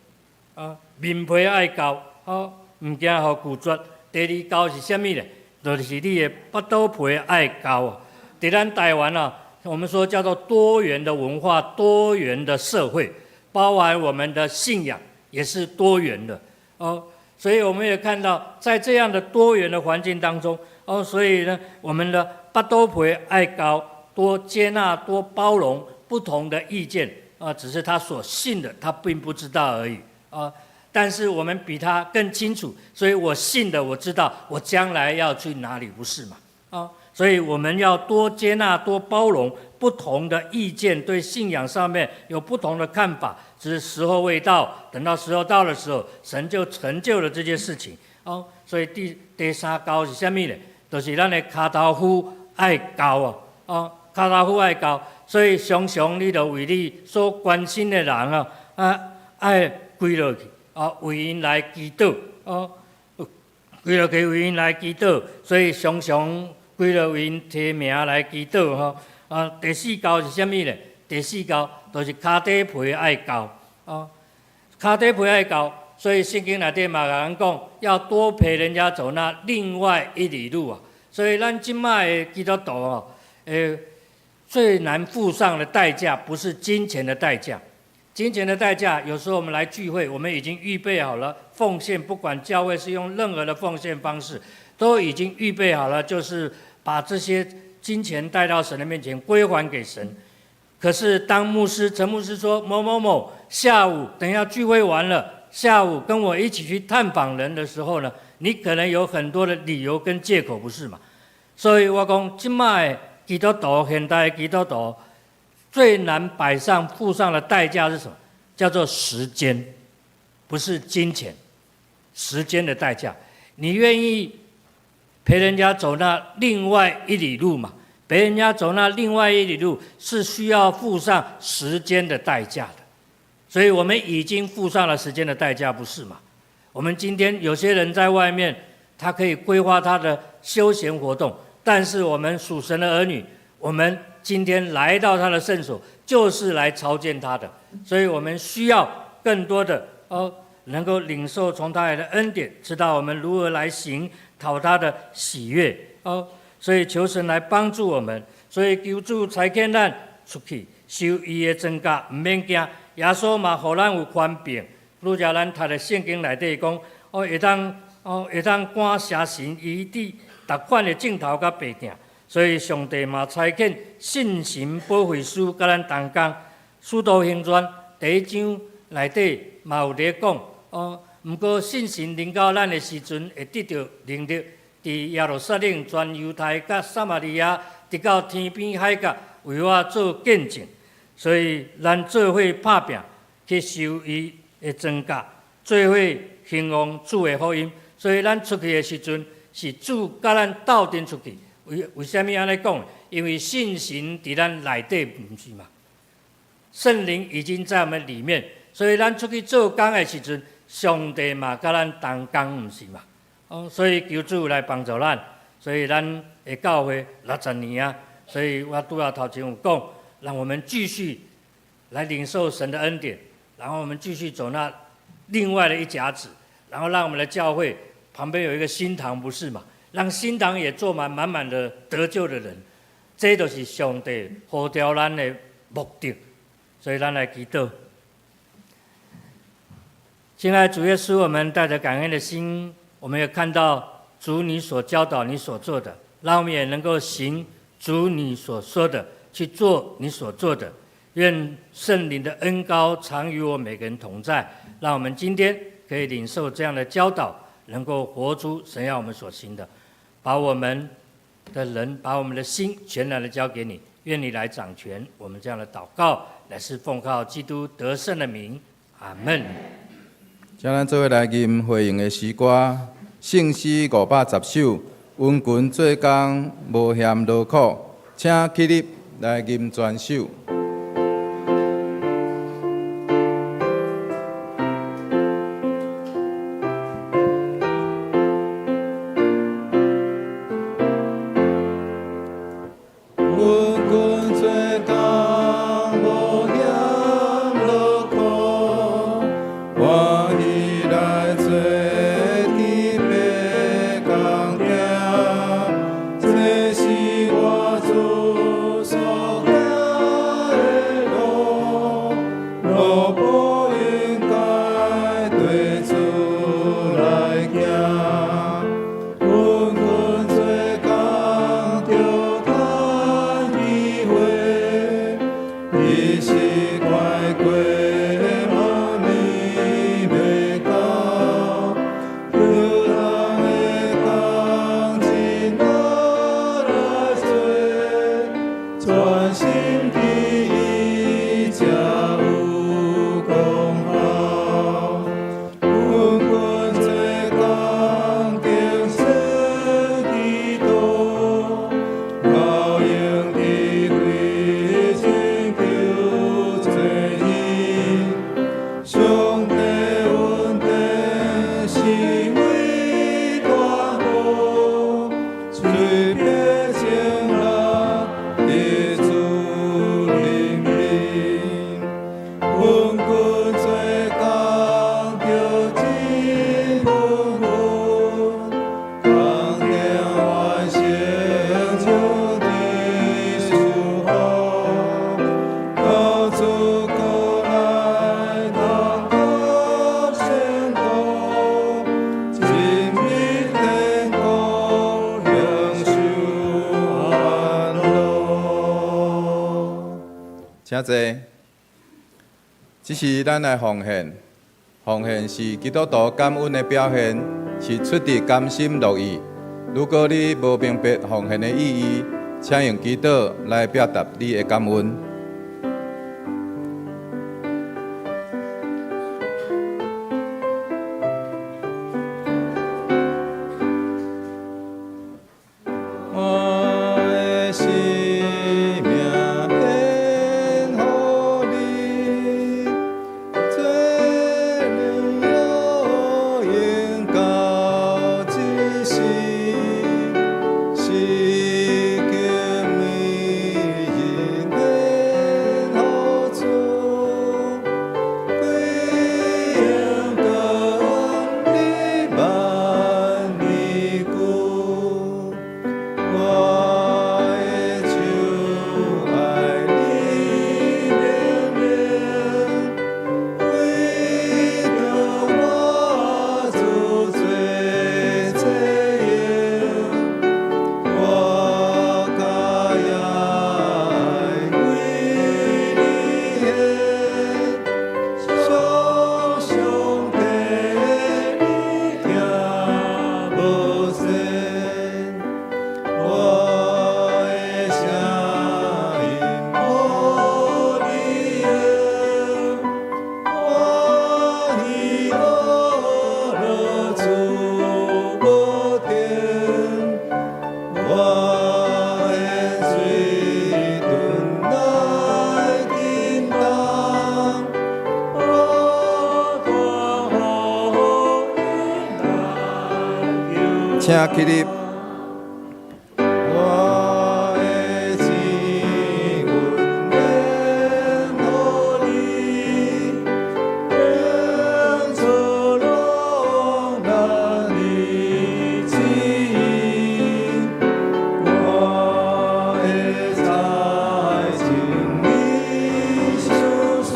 啊，面皮愛厚，哦，毋驚予拒絕。第二厚是啥物呢？就是你的腹肚皮愛厚。佇咱台灣啊，我們說叫做多元的文化、多元的社會，包含我們的信仰，也是多元的哦。所以我們也看到，在這樣的多元的環境當中哦，所以呢，我們的腹肚皮愛厚，多接納、多包容不同的意見啊，只是他所信的，他並不知道而已啊。但是我們比他更清楚，所以我信的，我知道我將來要去哪裡，不是嘛？啊，所以我們要多接納、多包容不同的意見，對信仰上面有不同的看法，只是時候未到，等到時候到的時候，神就成就了這件事情。哦，所以第三厚是啥物呢？就是咱的跤頭夫愛厚哦，哦，跤頭夫愛厚，所以常常你著為你所關心的人啊，啊，愛跪落去，啊，為𪜶來祈禱，哦，跪落去為𪜶來祈禱，所以常常跪落為𪜶提名來祈禱吼。啊，第四厚是啥物呢？第四厚就是跤底皮愛厚，哦，跤底皮愛厚，所以聖經內底嘛共咱講，要多陪人家走那另外一里路啊。所以咱這擺的基督徒哦，最難付上的代價不是金錢的代價，金錢的代價，有時候我們來聚會，我們已經預備好了奉獻，不管教會是用任何的奉獻方式，都已經預備好了，就是把這些金錢帶到神的面前歸還給神。可是當牧師陳牧師說某某某下午等一下聚會完了，下午跟我一起去探訪人的時候呢，你可能有很多的理由跟借口，不是嘛？所以我講這擺基督徒，現代基督徒最難擺上付上的代價是什麼？叫做時間，不是金錢，時間的代價。你願意陪人家走那另外一里路嘛？陪人家走那另外一里路是需要付上時間的代價的，所以我們已經付上了時間的代價，不是嗎？我們今天有些人在外面，他可以規劃他的休閒活動，但是我們屬神的兒女，我們今天來到他的聖所，就是來朝見他的，所以我們需要更多的哦，能夠領受從他來的恩典，知道我們如何來行，討他的喜悅哦。所以求神來幫助我們，所以求主差遣咱出去受伊的莊稼，毋免驚。耶穌嘛，予咱有權柄。拄才咱讀的聖經內底講，哦，會當哦，會當趕邪神醫治逐款的症頭佮病痛。所以上帝嘛差遣聖神保惠師佮咱同工。使徒行傳第一章內底嘛有咧講，哦，毋過聖神臨到咱的時陣，會得著能力。佇耶路撒冷、全猶太、佮撒瑪利亞，直到天邊海角，為我做見證。所以咱做伙拍拚去收伊的莊稼，做伙興旺主的福音。所以咱出去的時陣，是主佮咱鬥陣出去。為啥物按呢講？因為聖神佇咱內底，毋是嘛？聖靈已經在我們裡面，所以咱出去做工的時陣，上帝嘛佮咱同工，毋是嘛？哦，所以求主來幫助咱，所以咱的教會60年啊，所以我拄仔頭前有講，讓我們繼續來領受神的恩典，然後我們繼續走那另外的一甲子，然後讓我們的教會旁邊有一個新堂，不是嘛？讓新堂也坐滿滿滿的得救的人，這就是上帝呼召咱的目的，所以咱來祈禱。親愛的主耶穌，我們帶着感恩的心。我們也看到主你所教導、你所做的，讓我們也能夠行主你所說的，去做你所做的。願聖靈的恩膏常與我每個人同在，讓我們今天可以領受這樣的教導，能夠活出神要我們所行的，把我們的人，把我們的心全然的交給你，願你來掌權。我們這樣的禱告，乃是奉靠基督得勝的名，阿門。請咱做伙來吟回應的詩歌，聖詩510首，殷勤做工，無嫌勞苦，請起立來吟全首。路，路不應該請坐。這時咱來奉獻，奉獻是基督徒感恩的表現，是出自甘心樂意。如果你無明白奉獻的意義，請用祈禱來表達你的感恩。我的生命獻予你，做你路用到這世，是叫美人獻予主，歸榮光你萬年久。我的手愛你命令，為著我主做這用，我較也愛為你獻，常常替你聽無聲。我的聲音予你用，歡喜樂主無停，我的水準來叮當，不斷呼應來求。請起立。我的錢運獻予你，天主攏難以旨意，我的財情你賞賜，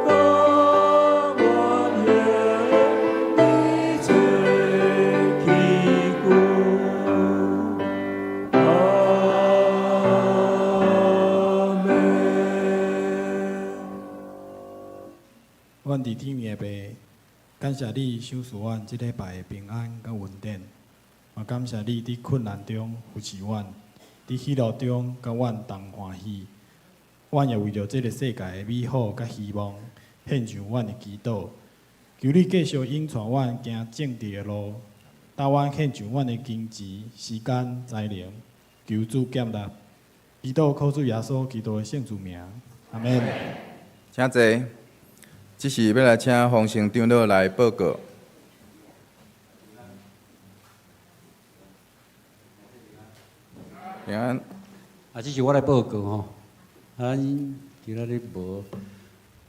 甘願獻你做器具。阿門。阮佇天的爸，感謝你賞賜阮這禮拜的平安佮恩典，嘛感謝你佇困難中扶持阮，佇喜樂中佮阮同歡喜。阮也為著這个世界的美好佮希望，獻上阮的祈禱。求你繼續引帶阮行正直的路，帶阮獻上阮的金錢、時間、才能，求主接納。祈禱靠主耶穌基督的聖子名，阿門。請坐。這時欲來請馮成長老來報告。平安。啊，這是我來報告吼。啊，咱今仔日無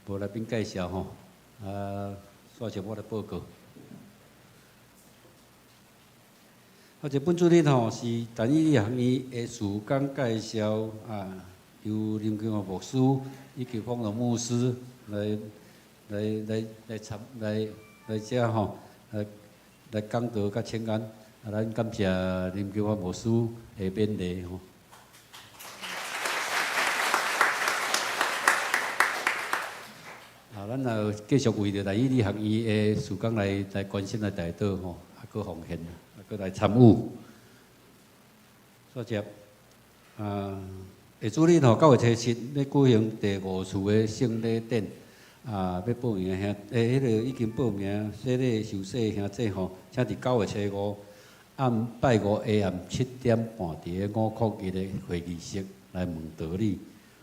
無來賓介紹吼。啊，煞就我來報告。啊，這本主日吼是但以理學院的事工介紹啊，由林金華牧師以及方龍牧師來來來來參來來遮吼，來來講道佮請安。啊，咱感謝林金華牧師的勉勵吼。啊，咱也繼續為著但以理學院的事工來來關心來代禱吼，啊，閣奉獻，啊，閣來參與。煞接，啊，下主日吼九月初七欲舉行第五次的聖禮典，啊，欲報名的兄，欸，彼个已經報名洗禮受洗的兄弟吼，請佇九月初五暗拜五下暗7點半，佇个501的會議室來問道理。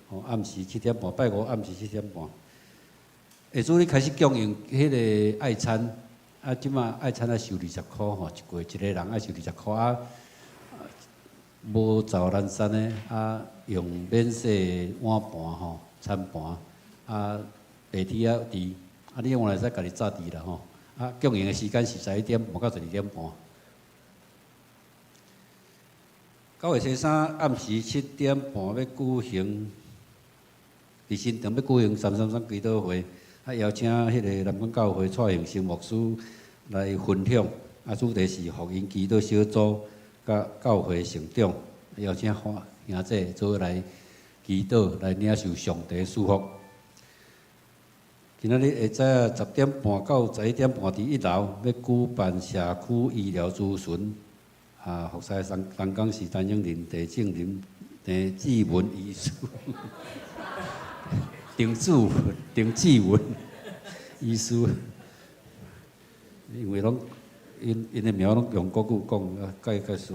吼，暗時七點半，拜五暗時七點半。下主日開始供應彼个愛餐，啊，這馬愛餐愛收20箍吼，一個一个人愛收20箍啊。無灶難餐的啊，用免洗的碗盤吼，餐盤啊，白天仔佇，啊，你用會使家己紮佇啦吼。啊，供應的時間是11點半到12點半。9月初三暗時7點半欲舉行，佇新場欲舉行333祈禱會，啊，邀請彼个南港教會蔡榮生牧師來分享，啊，主題是福音祈禱小組佮教會成長，邀請兄弟做伙來祈禱，來領受上帝祝福。今仔日下早10點半到11點半，佇一樓欲舉辦社區醫療諮詢，啊，服侍同工是陳永林、鄭正林、鄭志文醫師、鄭志文醫師，因為攏𪜶𪜶的名攏用國語講，啊，解解釋。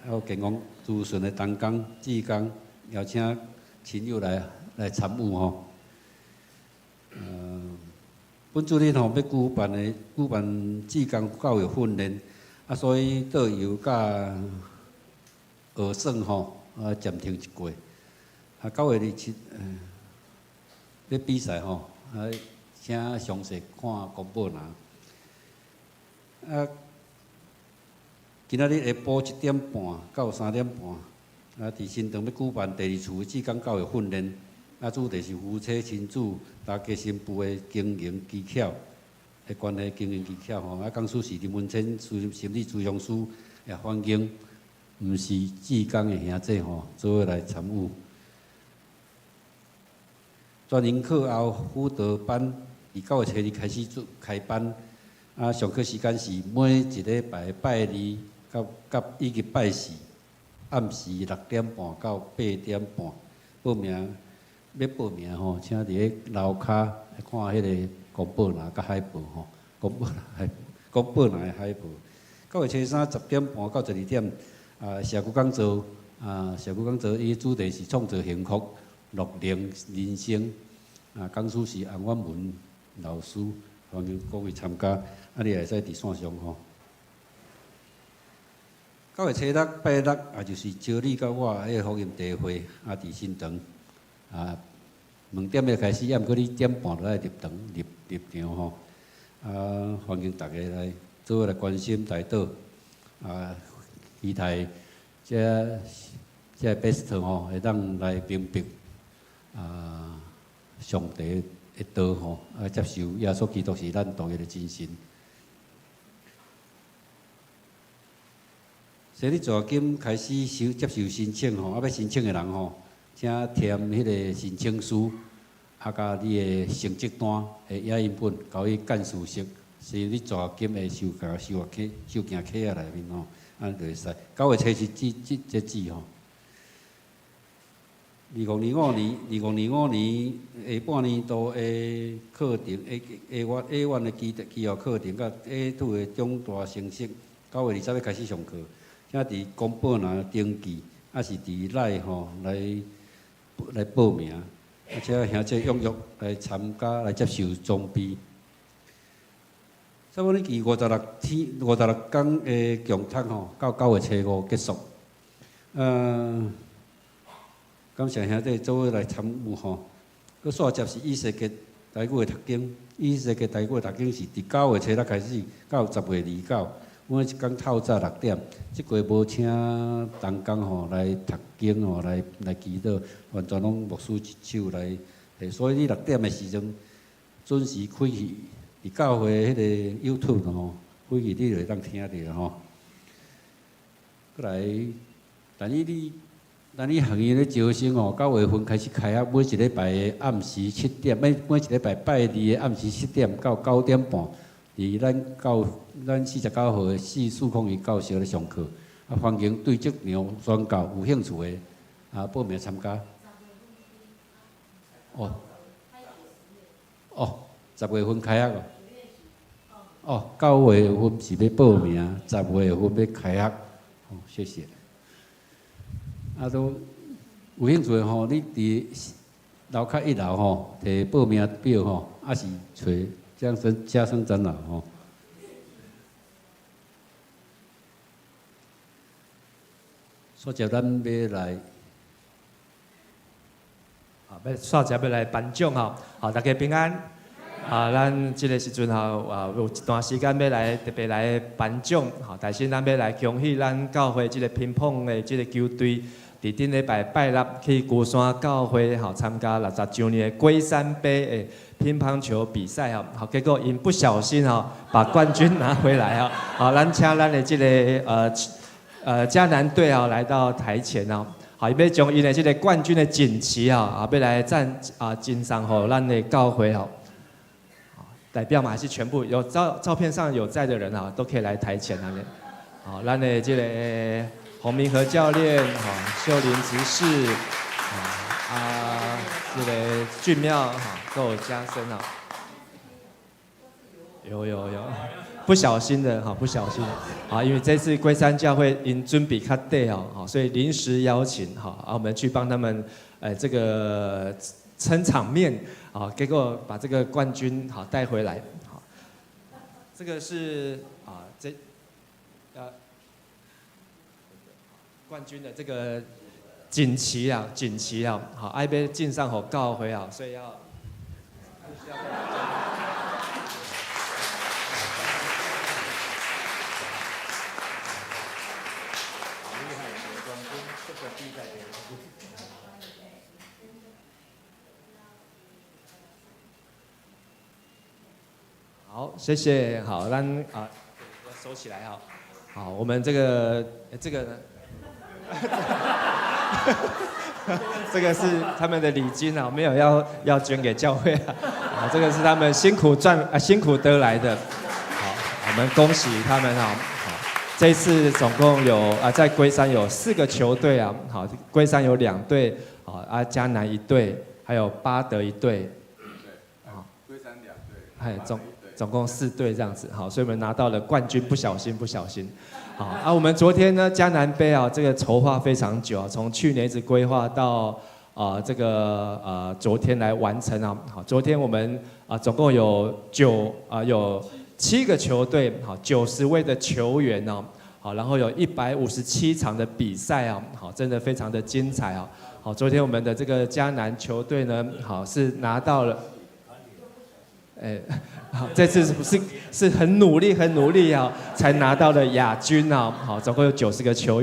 還有健康諮詢的同工、志工，邀請親友來參與吼。本主日吼欲舉辦志工教育訓練，啊，所以導遊佮學生吼啊暫停一過。啊，9月27，欲比賽吼，啊，請詳細看公布欄。啊，今仔日下晡1點半到3點半，啊，佇新莊欲舉辦第二次志工教育訓練，啊，主題是夫妻親子大家新婦的經營技巧的關係經營技巧吼。啊，講師是林文清心理諮商師，也歡迎毋是志工的兄弟吼，做伙來參與。專營課後輔導班，佇9月初二開始做開班。啊，上課時間是每一禮拜拜二佮以及拜四，暗時6點半到8點半。報名欲報名吼，請佇咧樓跤看彼个公布欄佮海報吼，公布欄的海報。9月初三10點半到12點，啊，社區講座，啊，社區講座伊主題是創造幸福、樂齡人生。啊，講師是洪婉文老師。歡迎各位參加，啊，你會使佇線上吼。9月初六拜六，也就是招你佮我彼个福音聚會，啊，佇新莊，啊，2點就開始，啊，毋過你點半就愛入場入場吼。啊，歡迎大家來做伙來關心代禱，啊，期待這 pastor 吼會當來明白啊，上帝的道吼，啊，接受耶穌基督是咱獨一的真神。洗禮助學金開始收接受申請吼，啊，欲申請的人吼，請填彼个申請書，啊，佮你的成績單的影印本，交去幹事室，洗禮助學金的收件卡仔內面吼，按呢就會使。9月初七截止吼。2025年下半年度的課程 A A one 的基礎課程，佮 A2 的中大程式，9月20日開始上課。請佇公布欄登記，抑是佇 LINE 吼來報名，啊，請兄弟踴躍來參加來接受裝備。差不多期56天、56工的共讀吼，到9月初五結束。感謝兄弟做伙來參與吼。閣煞接是以西結台語的讀經，以西結台語的讀經是佇9月初六開始到10月29，每一工透早6點。這回無請同工吼來讀經吼，來祈禱，完全攏牧師一手來。所以你六點的時陣準時開去，佇教會彼个 YouTube 吼，開去你就會當聽著吼。閣來，但是你。咱你學院咧招生吼，9月份開始開學，每一禮拜的暗時七點，每一禮拜拜二的暗時7點到9點半，佇咱教咱49號的4401教室咧上課。啊，歡迎對這場宣教有興趣的啊報名參加。哦，哦，10月份開學哦。哦，9月份是欲報名，10月份欲開學。哦，謝謝。啊，都有興趣的吼，你佇樓跤一樓吼，提報名表吼，抑是揣江生長老吼。煞接咱欲來，啊，欲煞接欲來頒獎吼，好，大家平安。啊，咱這个時陣吼，啊，有一段時間欲來特別來頒獎，吼，但是咱欲來恭喜咱教會這个乒乓的這个球隊，佇頂禮拜拜六去龜山教會吼參加60週年的龜山杯的乒乓球比賽吼，好，結果𪜶不小心吼把冠軍拿回來吼，好，咱請咱的這个嘉南隊吼來到台前哦，好，好，伊欲將𪜶的這個冠軍的錦旗啊，啊，欲來贊啊，贈送予咱的教會吼。代表嘛，還是全部有照片上有在的人啊，都可以來台前啊。好，咱的這個洪明和教練，哈，秀玲執事，啊，這個俊妙，哈，都有加深啊。有有有，不小心的哈，不小心，啊，因為這次龜山教會𪜶準備較短哦，好，所以臨時邀請，哈，啊，我們去幫他們，這個撐場面，啊，結果把這個冠軍好帶回來，好，這個是啊，這，冠軍的這個錦旗啊，錦旗啊，好，愛欲贈送予教會啊，所以要。好，謝謝。好，咱啊，收起來哈。好，我們這個呢，這個是他們的禮金啊，沒有要捐給教會啊。好，這個是他們辛苦賺啊，辛苦得來的。好，我們恭喜他們啊。好，這次總共有啊，在龜山有四個球隊啊。好，龜山有兩隊，好啊，嘉南一隊，還有八德一隊。好，龜山兩隊。哎，總共四隊這樣子，好，所以我們拿到了冠軍，不小心，不小心，好啊。我們昨天呢，嘉南杯啊，這個籌劃非常久啊，從去年一直規劃到啊這個昨天來完成啊。好，昨天我們啊總共有7個球隊，好，90位的球員哦，好，然後有157場的比賽啊，好，真的非常的精彩啊。好，昨天我們的這個嘉南球隊呢，好是拿到了。哎，好，這次是很努力，很努力啊，才拿到了亞軍啊。好，總共有90個球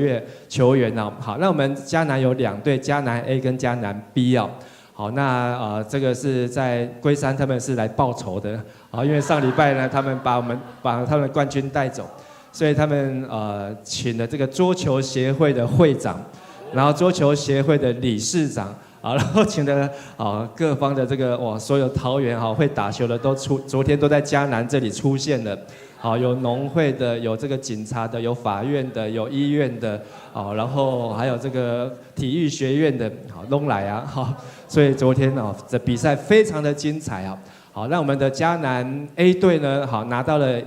員啊。好，那我們嘉南有兩隊，嘉南 A 跟嘉南 B 哦。好，那這個是在龜山，他們是來報仇的。好，因為上禮拜呢，他們把他們的冠軍帶走，所以他們請了這個桌球協會的會長，然後桌球協會的理事長。好，然後請的啊各方的這個哇，所有桃園哈會打球的都出，昨天都在嘉南這裡出現了。好，有農會的，有這個警察的，有法院的，有醫院的，好，然後還有這個體育學院的，好，攏來啊，好，所以昨天哦，這比賽非常的精彩啊。好，那我們的嘉南 A 隊呢，好拿到了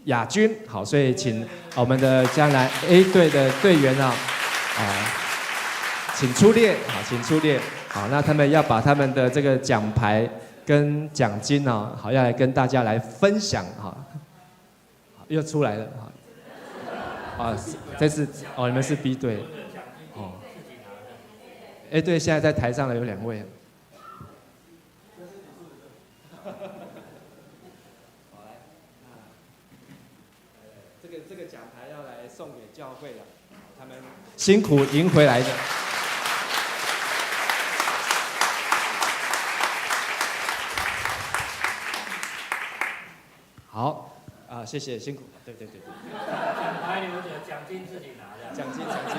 亞軍，好，所以請我們的嘉南 A 隊的隊員啊，啊，請出列，好，請出列。好，那他們要把他們的這個獎牌跟獎金呢，好，要來跟大家來分享哈。又出來了，啊，這次哦，你們是 B 隊，哦，A 隊現在在台上的有兩位。好，來，這個獎牌要來送給教會了，他們辛苦贏回來的。好，啊，謝謝辛苦，對對對對。獎牌留著，獎金自己拿的。獎金獎金。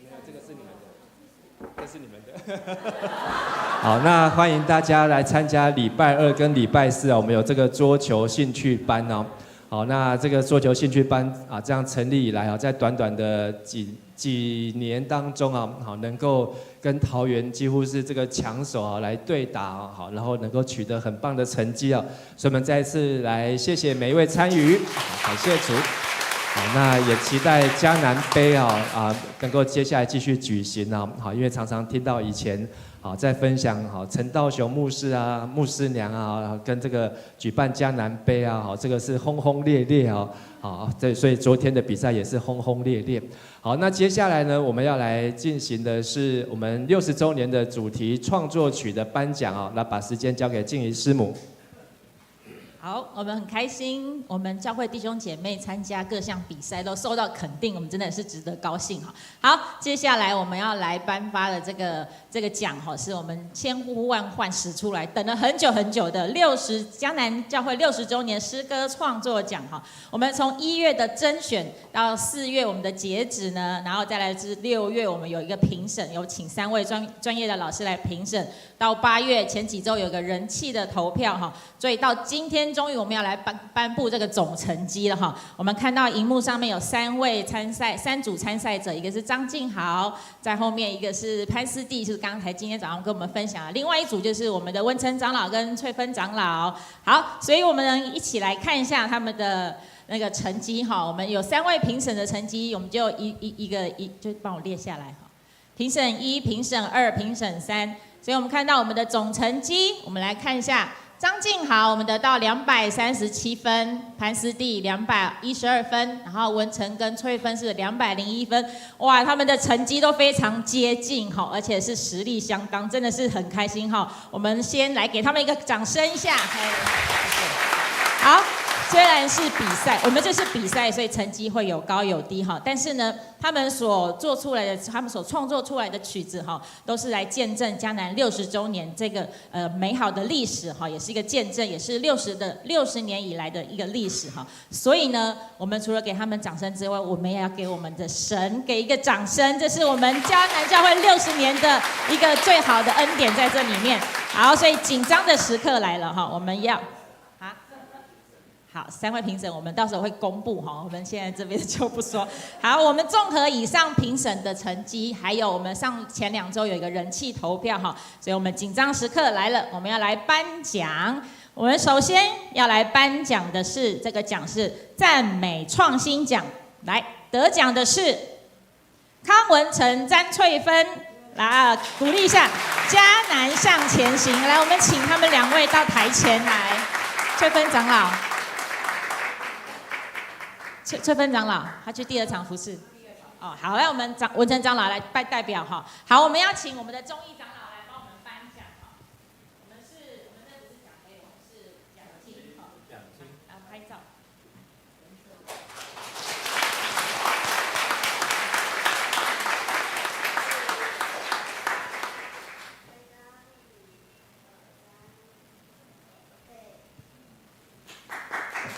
沒有，這個是你們的，這是你們的。好，那歡迎大家來參加禮拜二跟禮拜四啊，我們有這個桌球興趣班哦。好，那這個桌球興趣班啊，這樣成立以來啊，在短短的幾年當中啊，好能夠跟桃園幾乎是這個強手啊來對打啊，好，然後能夠取得很棒的成績啊，所以我們再一次來謝謝每一位參與，感謝主。好，那也期待嘉南杯啊能夠接下來繼續舉行啊，好，因為常常聽到以前好在分享好陳道雄牧師啊、牧師娘啊，跟這個舉辦嘉南杯啊，好，這個是轟轟烈烈哦，好，對，所以昨天的比賽也是轟轟烈烈。好，那接下來呢，我們要來進行的是我們60週年的主題創作曲的頒獎啊，那把時間交給靜怡師母。好。好，我們很開心，我們教會弟兄姐妹參加各項比賽都受到肯定，我們真的是值得高興哈。好，接下來我們要來頒發的這個獎哈，是我們千呼萬喚始出來，等了很久很久的60迦南教會60週年詩歌創作獎哈。我們從1月的甄選到4月我們的截止呢，然後再來是6月我們有一個評審，有請三位專業的老師來評審，到8月前幾週有個人氣的投票哈，所以到今天，終於我們要來頒布這個總成績了哈！我們看到熒幕上面有三位參賽，三組參賽者，一個是張敬豪，在後面一個是潘思蒂，是剛才今天早上跟我們分享的，另外一組就是我們的溫琛長老跟翠芬長老。好，所以我們一起來看一下他們的那個成績哈。我們有三位評審的成績，我們就一一一個一就幫我列下來哈。評審一、評審二、評審三，所以我們看到我們的總成績，我們來看一下。張敬豪，我們得到237分，潘思蒂212分，然後文成跟翠芬是201分，哇，他們的成績都非常接近哈，而且是實力相當，真的是很開心哈。我們先來給他們一個掌聲一下。好，雖然是比賽，我們這是比賽，所以成績會有高有低哈。但是呢，他們所做出來的，他們所創作出來的曲子哈，都是來見證迦南60週年這個美好的歷史哈，也是一個見證，也是60年以來的一個歷史哈。所以呢，我們除了給他們掌聲之外，我們也要給我們的神給一個掌聲，這是我們迦南教會六十年的一個最好的恩典在這裡面。好，所以緊張的時刻來了哈，我們要。好，三位評審，我們到時候會公布哈，我們現在這邊就不說。好，我們綜合以上評審的成績，還有我們上前2週有一個人氣投票哈，所以我們緊張時刻來了，我們要來頒獎。我們首先要來頒獎的是這個獎是讚美創新獎，來得獎的是康文成、詹翠芬，來啊，鼓勵一下，迦南向前行。來，我們請他們兩位到台前來，翠芬長老。翠芬長老，他去第二場服侍。哦，好，來我們長文成長老來拜代表哈。好，我們要請我們的忠義長老來幫我們頒獎哈。我們這不是獎杯，我們是獎金哈。獎金。啊，拍照。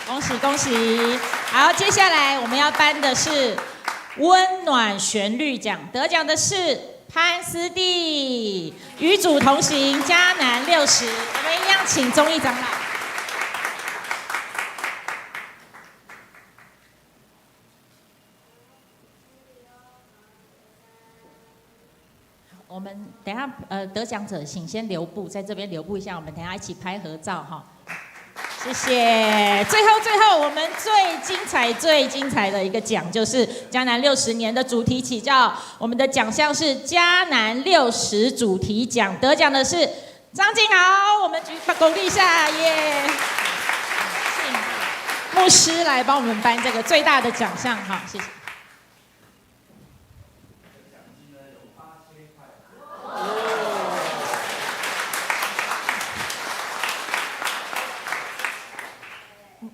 恭喜恭喜！好，接下來我們要頒的是溫暖旋律獎，得獎的是潘思蒂，與主同行，迦南六十。我們一樣請忠義長老。我們等下，得獎者請先留步，在這邊留步一下，我們等下一起拍合照哈。謝謝。最後，最後，我們最精彩、最精彩的一個獎就是迦南六十年的主題曲，叫我們的獎項是迦南六十主題獎，得獎的是張敬豪，我們舉鼓勵一下耶！請牧師來幫我們頒這個最大的獎項，好，謝謝。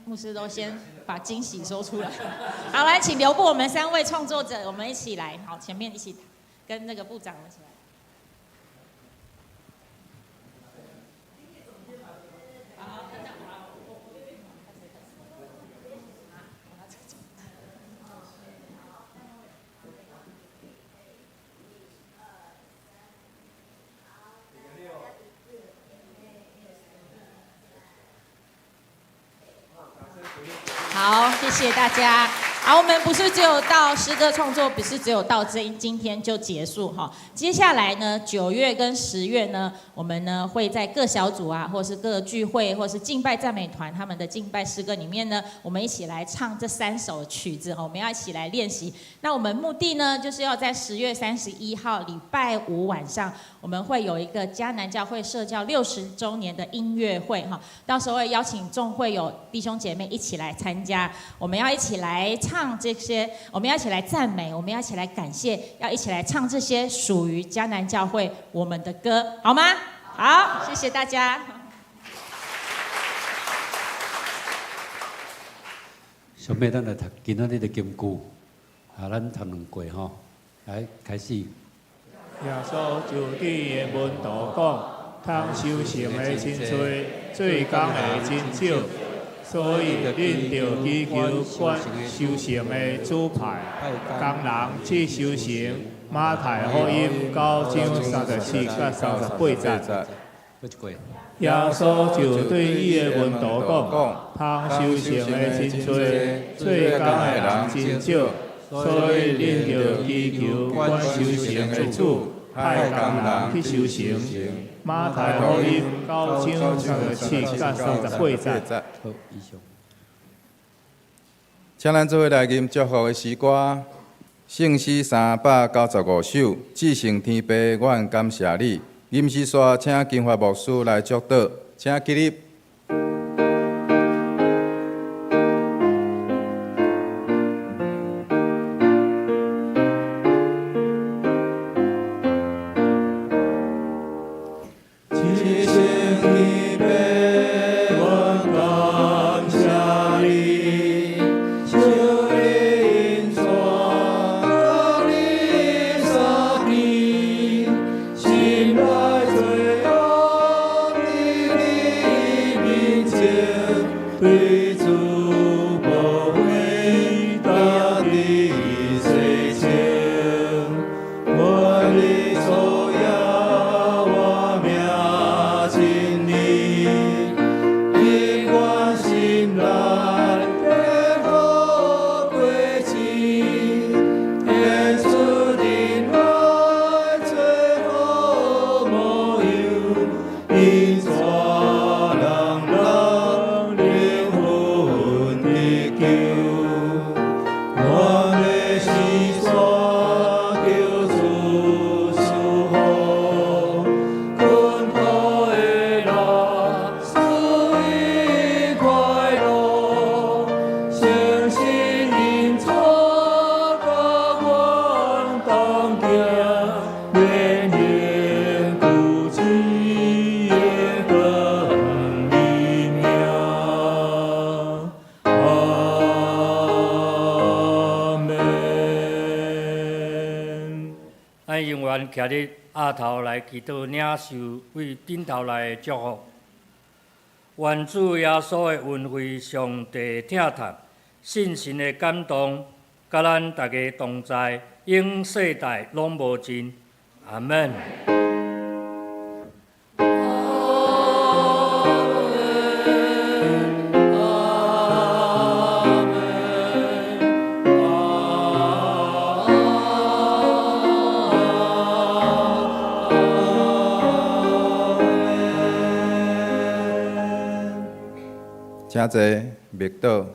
牧師都先把驚喜說出來。好，來，請留步，我們三位創作者，我們一起來。好，前面一起跟那個部長一起來。好，謝謝大家。好，我們不是只有到詩歌創作，不是只有到這今天就結束哈。接下來呢，9月跟10月呢，我們呢會在各小組啊，或是各聚會，或是敬拜讚美團他們的敬拜詩歌裡面呢，我們一起來唱這三首曲子哈。我們要一起來練習。那我們目的呢，就是要在10月31號禮拜五晚上，我們會有一個迦南教會設教60週年的音樂會哈。到時候會邀請眾會友弟兄姐妹一起來參加，我們要一起來唱這些，我們要一起來讚美，我們要一起來感謝，要一起來唱這些屬於迦南教會我們的歌，好嗎？好，謝謝大家。上尾咱來讀今仔日的金句，啊，咱讀兩過吼，來開始。耶穌就對伊的門徒講：通收成的真濟，做工的真少，所以恁著祈求管收成的主派工人去收成。馬太福音9章34佮38節。閣一過。耶穌就對伊的門徒講：通收成的真濟，做工的人真少，所以恁著祈求管收成的主派工人去收成。馬太福音9章37佮38節。好，以上。請咱做伙來吟祝福的詩歌，聖詩395首，至聖天父，阮感謝你。吟詩煞，請金發牧師來祝禱，請起立。至聖天父，阮感謝你，求你恩帶佮你相見，心內罪惡佇你面前，對主寶血逐日洗清，願你所耶和名真理，永遠心內美好果子，顯出仁愛最好模樣，引帶人人靈魂得救。阮的生山求主賜福，困苦的人賜伊快樂，誠實恩帶佮阮同行，連連久子的光明名。阿們。咱永遠徛佇額頭來祈禱，領受為頂頭來的祝福。願主耶穌的恩惠、上帝疼痛、聖神的感動，佮咱大家同在，永世代攏無盡。阿門。阿們，阿們，阿們。請坐，默禱。